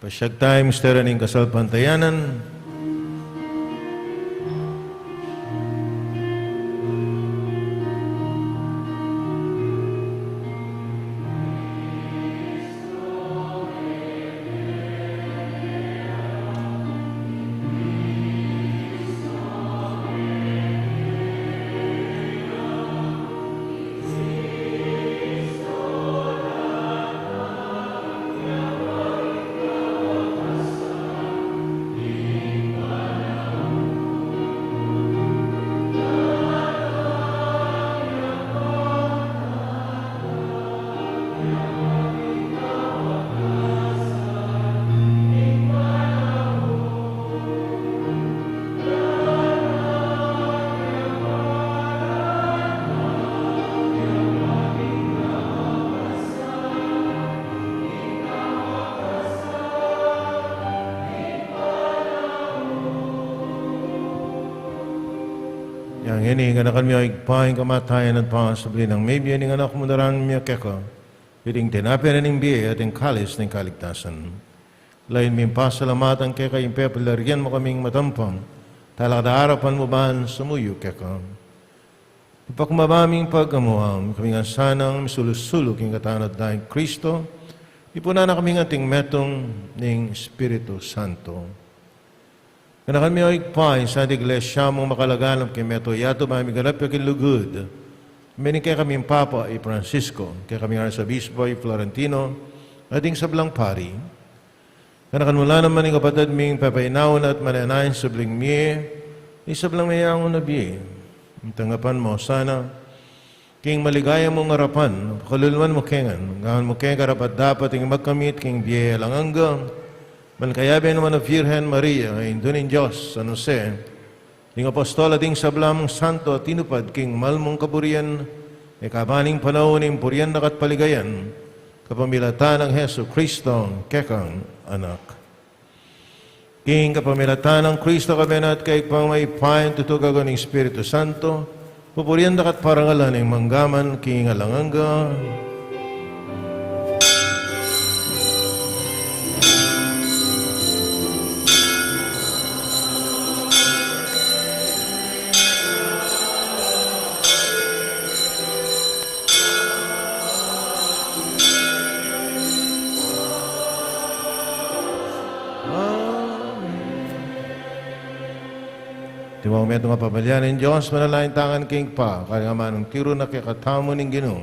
Pasiag taya ing misteryu ning kasalpantayanan. Ini, ganakan mi, o Ibpa, ing kamatayan at pangasubli nang mebie ning Anak mu, daranggan mi keka iting tinape ning bie at ing kalis ning kaligtasan. Lalu ming pasalamatan keka ing pepalyarian mu kaming matampang, talakad arapan mu ban sumuyu keka. Ipakababa ming pagkamuam, ikami ngan sanang misulu-sulu king katawan at daya nang Kristo, ipunan na kami ngan anting metung ning Espiritu Santo. Ganakan mi, o Ibpa, ing Santa Iglesia mung makalaganap king metung yatu, ban miganap ya king lugud, mengikami king Papa i Francisco, kekami ngan Arsobispo i Florentino, at ding sablang pari. Ganakan mu la naman ing kapatad ming pepainawa na at manenaya ing subling mie, ing sablang meangu na bie. Ing tanggapan mu sana king maligaya mung arapan, pakaluluan mu kami ngan, gawan mu kaming karapat-dapat ing magkamit king bie alang angga, ban kayabe nang Nuan a Virgen Maria, Indu ning Dios, San Jose, ding apostol at ding sabla mung santo a tinupad king mal mung kaburian, e kabang ing panaun ning purian da ka at paligayan, kapamilatan nang Jesucristo, kekang Anak. King kapamilatan nang Kristo, kayabe na at kaybat ning Ibpa, ing tutung agung Espiritu Santo, pupurian da ka at parangalan ning mangga man king alang angga. Amen. Iti metung a pamilya ning Dios, manalangin tamu ngan king Ibpa, karing amanung tiru na kekatamu ning Ginu.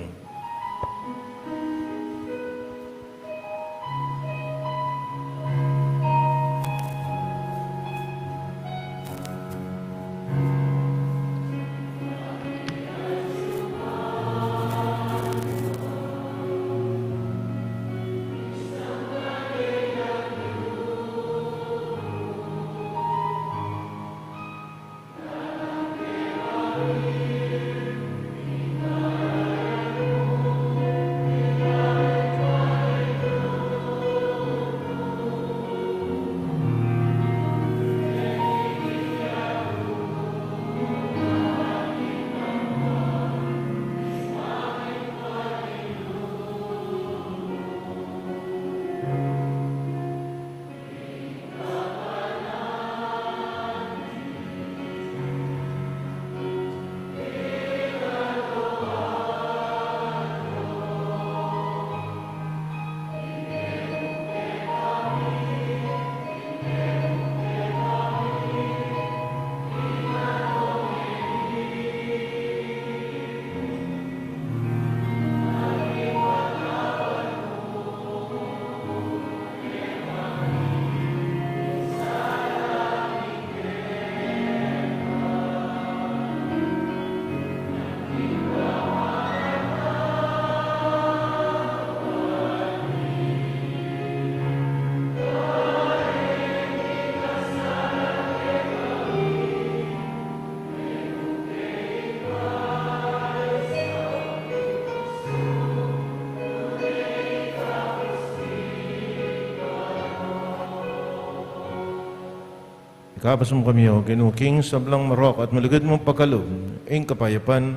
Ikabus mu kami, O Ginu, king sablang marok at malugud mung pakalub, ing kapayapan,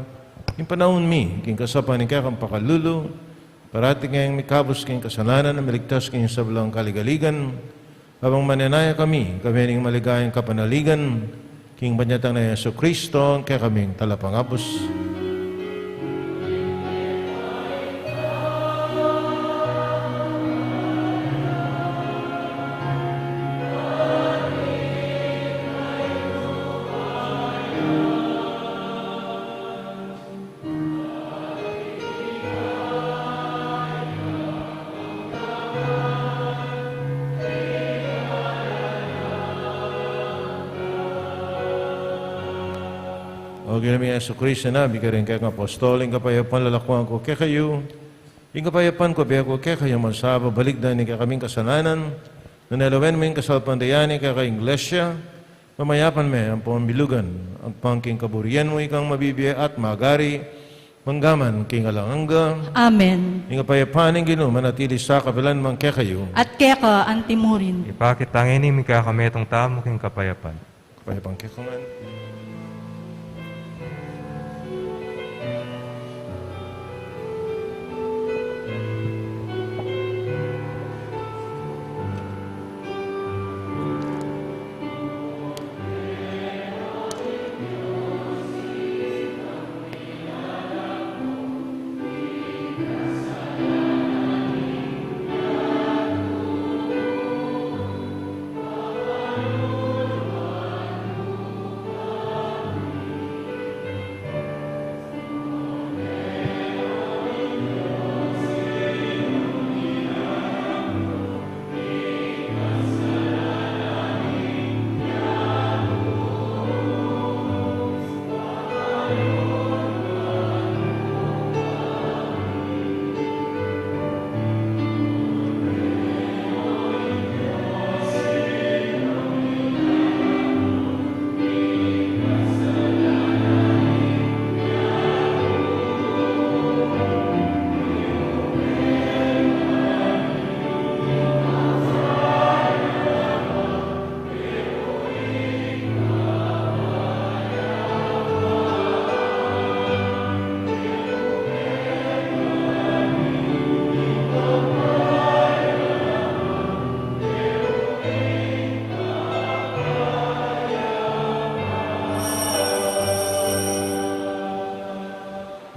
ing panaun mi king kasaupan ning kekang pakalulu, parati kaming mikabus king kasalanan, miligtas king sablang kaligaligan, kabang manenaya kami, kayabe ning maligayang kapanaligan, king panyatang nang Jesucristo, kekaming talapangabus. O Ginu ming Jesucristo, sinabi mu karing kekang apostol, ing kapayapan lalakuan ku kekayu, ing kapayapan ku bie ku kekayu, masababalikdan ing kekaming kasalanan, nune lawen mu ing kasalpantayanan ning kekang Iglesia, pamayapan me ampong bilugan, agpang king kaburian mu, ikang mabibie at magari, mangga man king alang angga. Amen. Ing kapayapan ning Ginu manatili sa kapilan man kekayu. At keka antimurin. Ipakit ta ngeni ing kekametung tamu king kapayapan. Kapayapan kekayu ngan.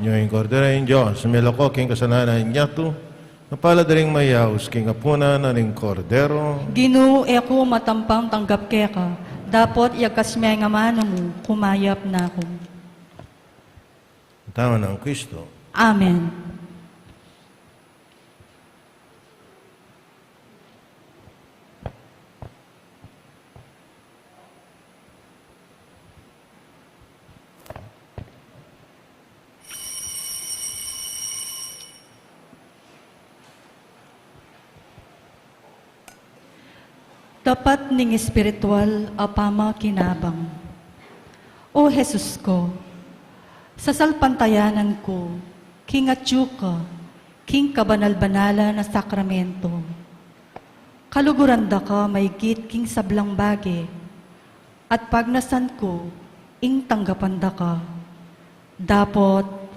Nyo ing Kordero ning Dios, milako king kasalanan ning yatu. Mapalad ding mayaus king apunan na ning Kordero. Ginu, e ku matampang tanggap keka, dapot iyagkas me ing amanu mu, kumayap na ku. Tama na ang Kristo. Amen. Tapat ning espiritual a pamakinabang. O Jesus ku, sasalpantayanan ku king atyu ka king kabanal-banalan a sakramento. Kaluguran da ka maigit king sablang bage, at pagnasan ku ing tanggapan da ka. Dapot,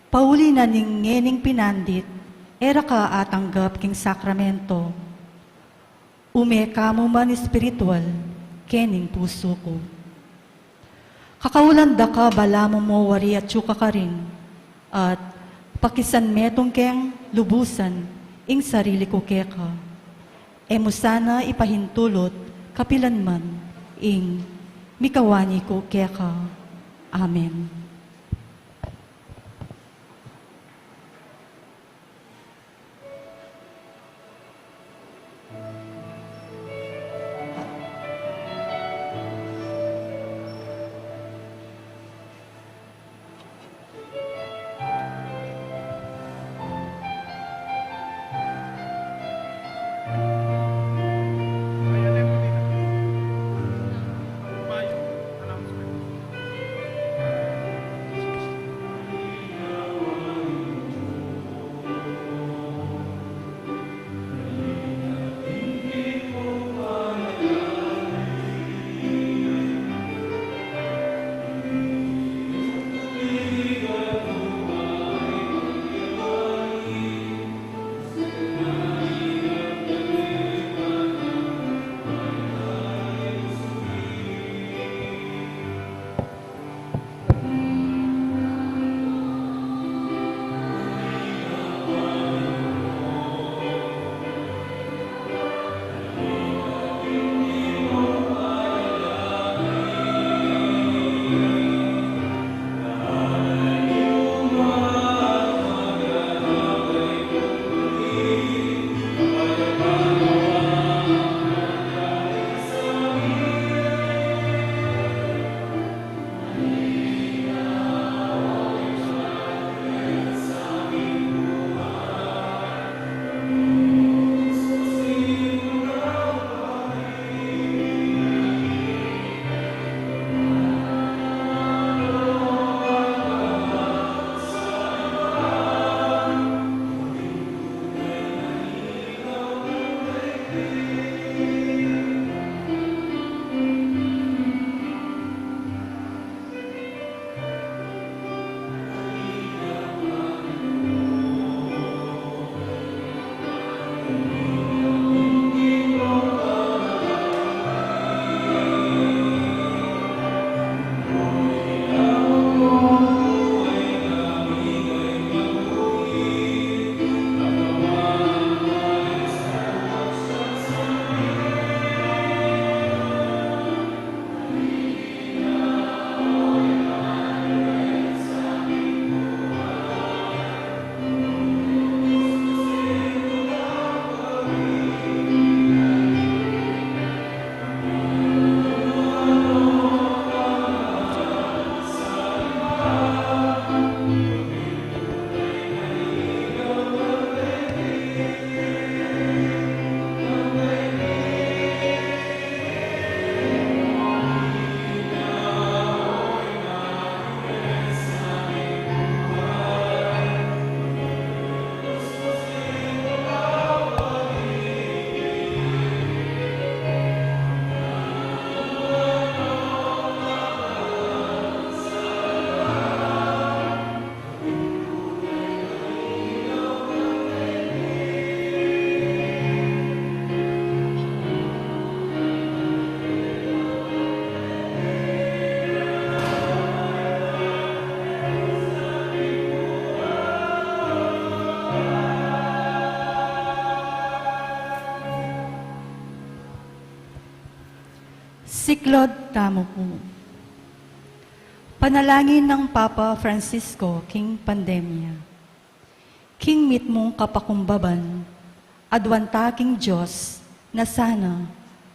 pauli na ning ngening pinandit, e ra ka atanggap king sakramento. Ume ka mu man espiritual kening pusu ku. Kakaulan da ka balamu mo wari atyu ka karin, at pakisan metung keng lubusan ing sarili ku keka. E mu sana ipahintulut kapilan man ing mikawani ku keka. Amen. Lord, tamu pu. Panalangin nang Papa Francisco king pandemya. King mitmung kapakumbaban, aduan ta king Dios na sana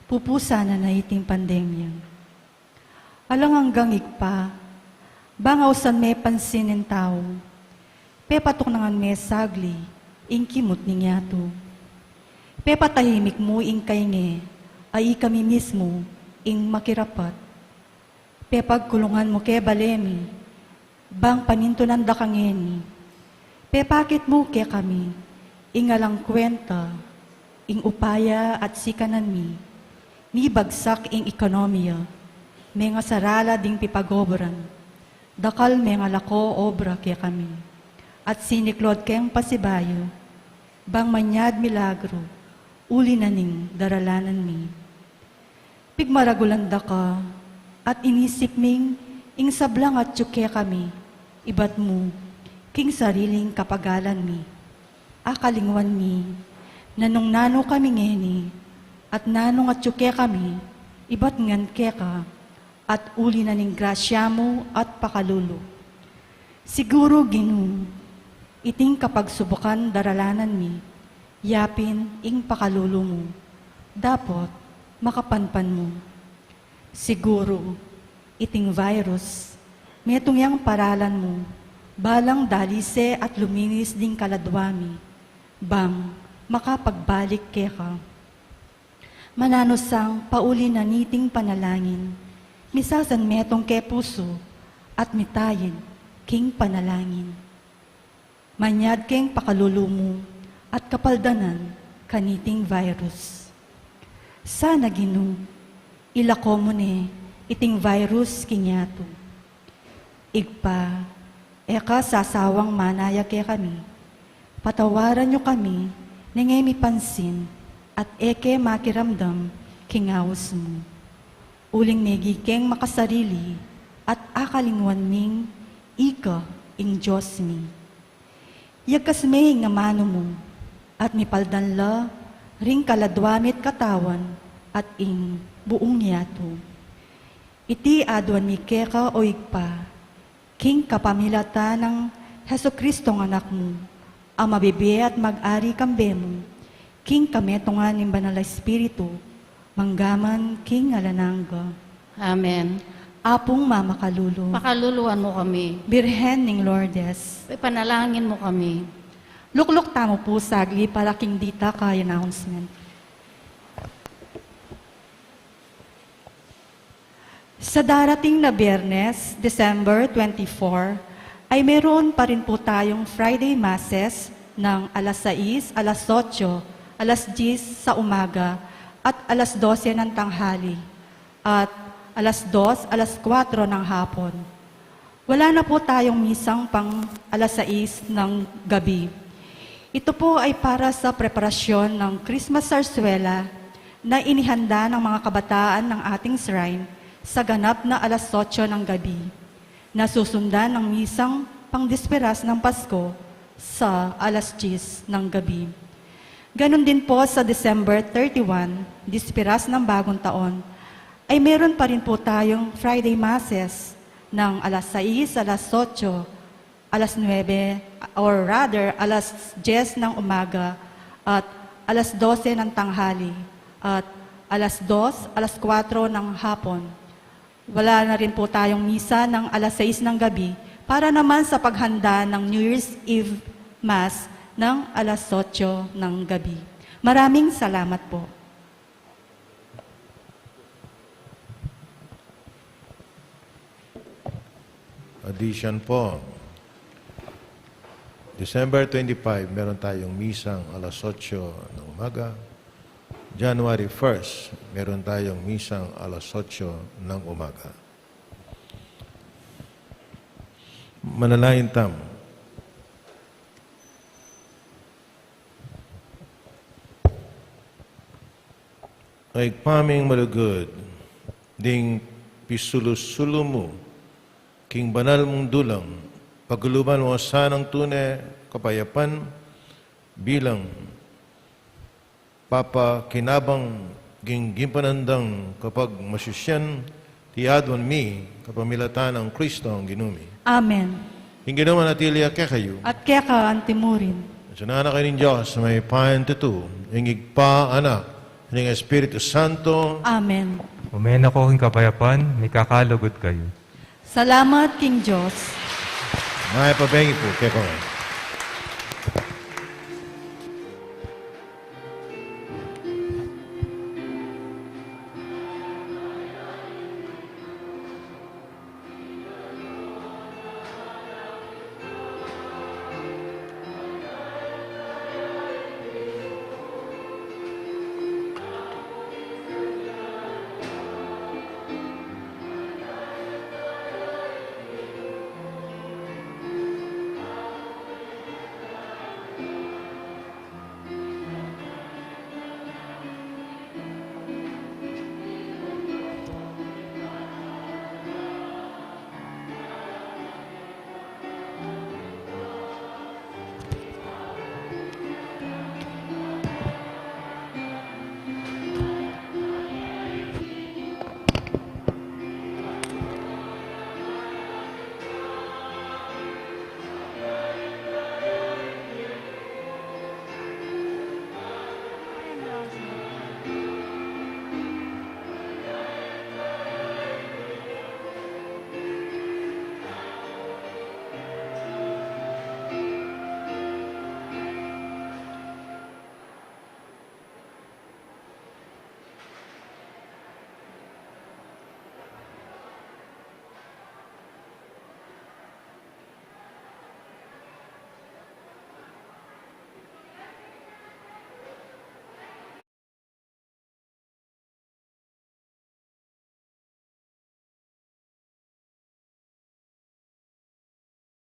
pupusan na na iting pandemya. Alang anggang Ibpa, bang ausan me pansin ing tau, pepatuknangan me sagli ing kimut ning yatu. Pepatahimik mu ing kainge a ikami mismu ing makirapat. Pepagkulungan mu ke bale mi, bang panintunan da kangeni. Pepakit mu kekami ing alang kwenta ing upaya at sikanan mi. Mibagsak ing ekonomiya, mengasarala ding pipagobran, dakal mengalako obra kekami, at siniklod keng pasibayu, bang manyad milagru uli na ning daralanan mi. Pigmaragulan da ka, at inisip ming ing sablang atyu kekami, ibat mu king sariling kapagalan mi. Akalingwan mi na nung nanu kami ngeni, at nanung atyu kekami, ibat ngan keka, at uli na ning grasya mu at pakalulu. Siguru, Ginu, iting kapagsubukan daralanan mi, yapin ing pakalulu mu, dapot makapanpan mu. Siguru, iting virus, metung yang paralan mu, balang dalise at luminis ding kaladwa mi, bang makapagbalik keka. Mananu sang pauli na niting panalangin, misasan metung ke pusu at mitayid king panalangin. Manyad keng pakalulu mu at kapaldanan kaniting virus. Sana, Ginu, ilako mu ne iting virus king yatu. Ibpa, e ka sasawang manaya kekami. Patawaran yu kami neng e mi pansin at e ke makiramdam king aus mu. Uling megi keng makasarili at akalingwan ming ika ing Dios mi. Yagkas me ing amanu mu at mipaldan la ring kaladwa mi't katawan at ing buung yatu. Iti aduan mi keka, o Ibpa, king kapamilatan nang Jesucristong Anak mu, a mabibie at mag-ari kambe mu, king kametungan ning Banal a Espiritu, manggaman king alang angga. Amen. Apung mamakalulu. Pakaluluan mu kami. Birhen ning Lourdes. Ipanalangin mu kami. Lukluk tamu pu sagli para king ditak a announcement. Sa darating na Biyernes, December twenty-four, ay meron pa rin po tayong Friday Masses ng alas sais, alas otso, alas diyes sa umaga, at alas dose ng tanghali, at alas dos, alas kwatro ng hapon. Wala na po tayong misang pang alas sais ng gabi. Ito po ay para sa preparasyon ng Christmas Zarzuela na inihanda ng mga kabataan ng ating shrine sa ganap na alas otso ng gabi, na susundan ng misang pangdisperas ng Pasko sa alas diyes ng gabi. Ganun din po sa December thirty-one, Disperas ng Bagong Taon, ay meron pa rin po tayong Friday Masses ng alas sais, alas otso, alas nuebe, or rather, alas diyes ng umaga at alas dose ng tanghali at alas dos, alas kwatro ng hapon. Wala na rin po tayong misa ng alas sais ng gabi para naman sa paghanda ng New Year's Eve Mass ng alas otso ng gabi. Maraming salamat po. Addition po. December twenty-five, meron tayong misang alas otso ng umaga. January first, meron tayong misang alas otso ng umaga. Manalangin tamu. Ibpa ming malugud, ding pisulu-sulu mu king banal mung dulang, paguluban mu sanang tune kapayapan bilang papakinabang king ginpanandang kapagmasusyan, ti aduan mi kapamilatan nang Kristong Ginu mi. Amen. Ing Ginu manatili ya kekayu. At keka antimurin. Sana na kayu ning Dios, mayupayang tutu, ing Ibpa, Anak, ing Espiritu Santo. Amen. Ume na ko king kapayapan, mikakalugud kayu. Salamat king Dios. Mayap a bengi pu kekayu.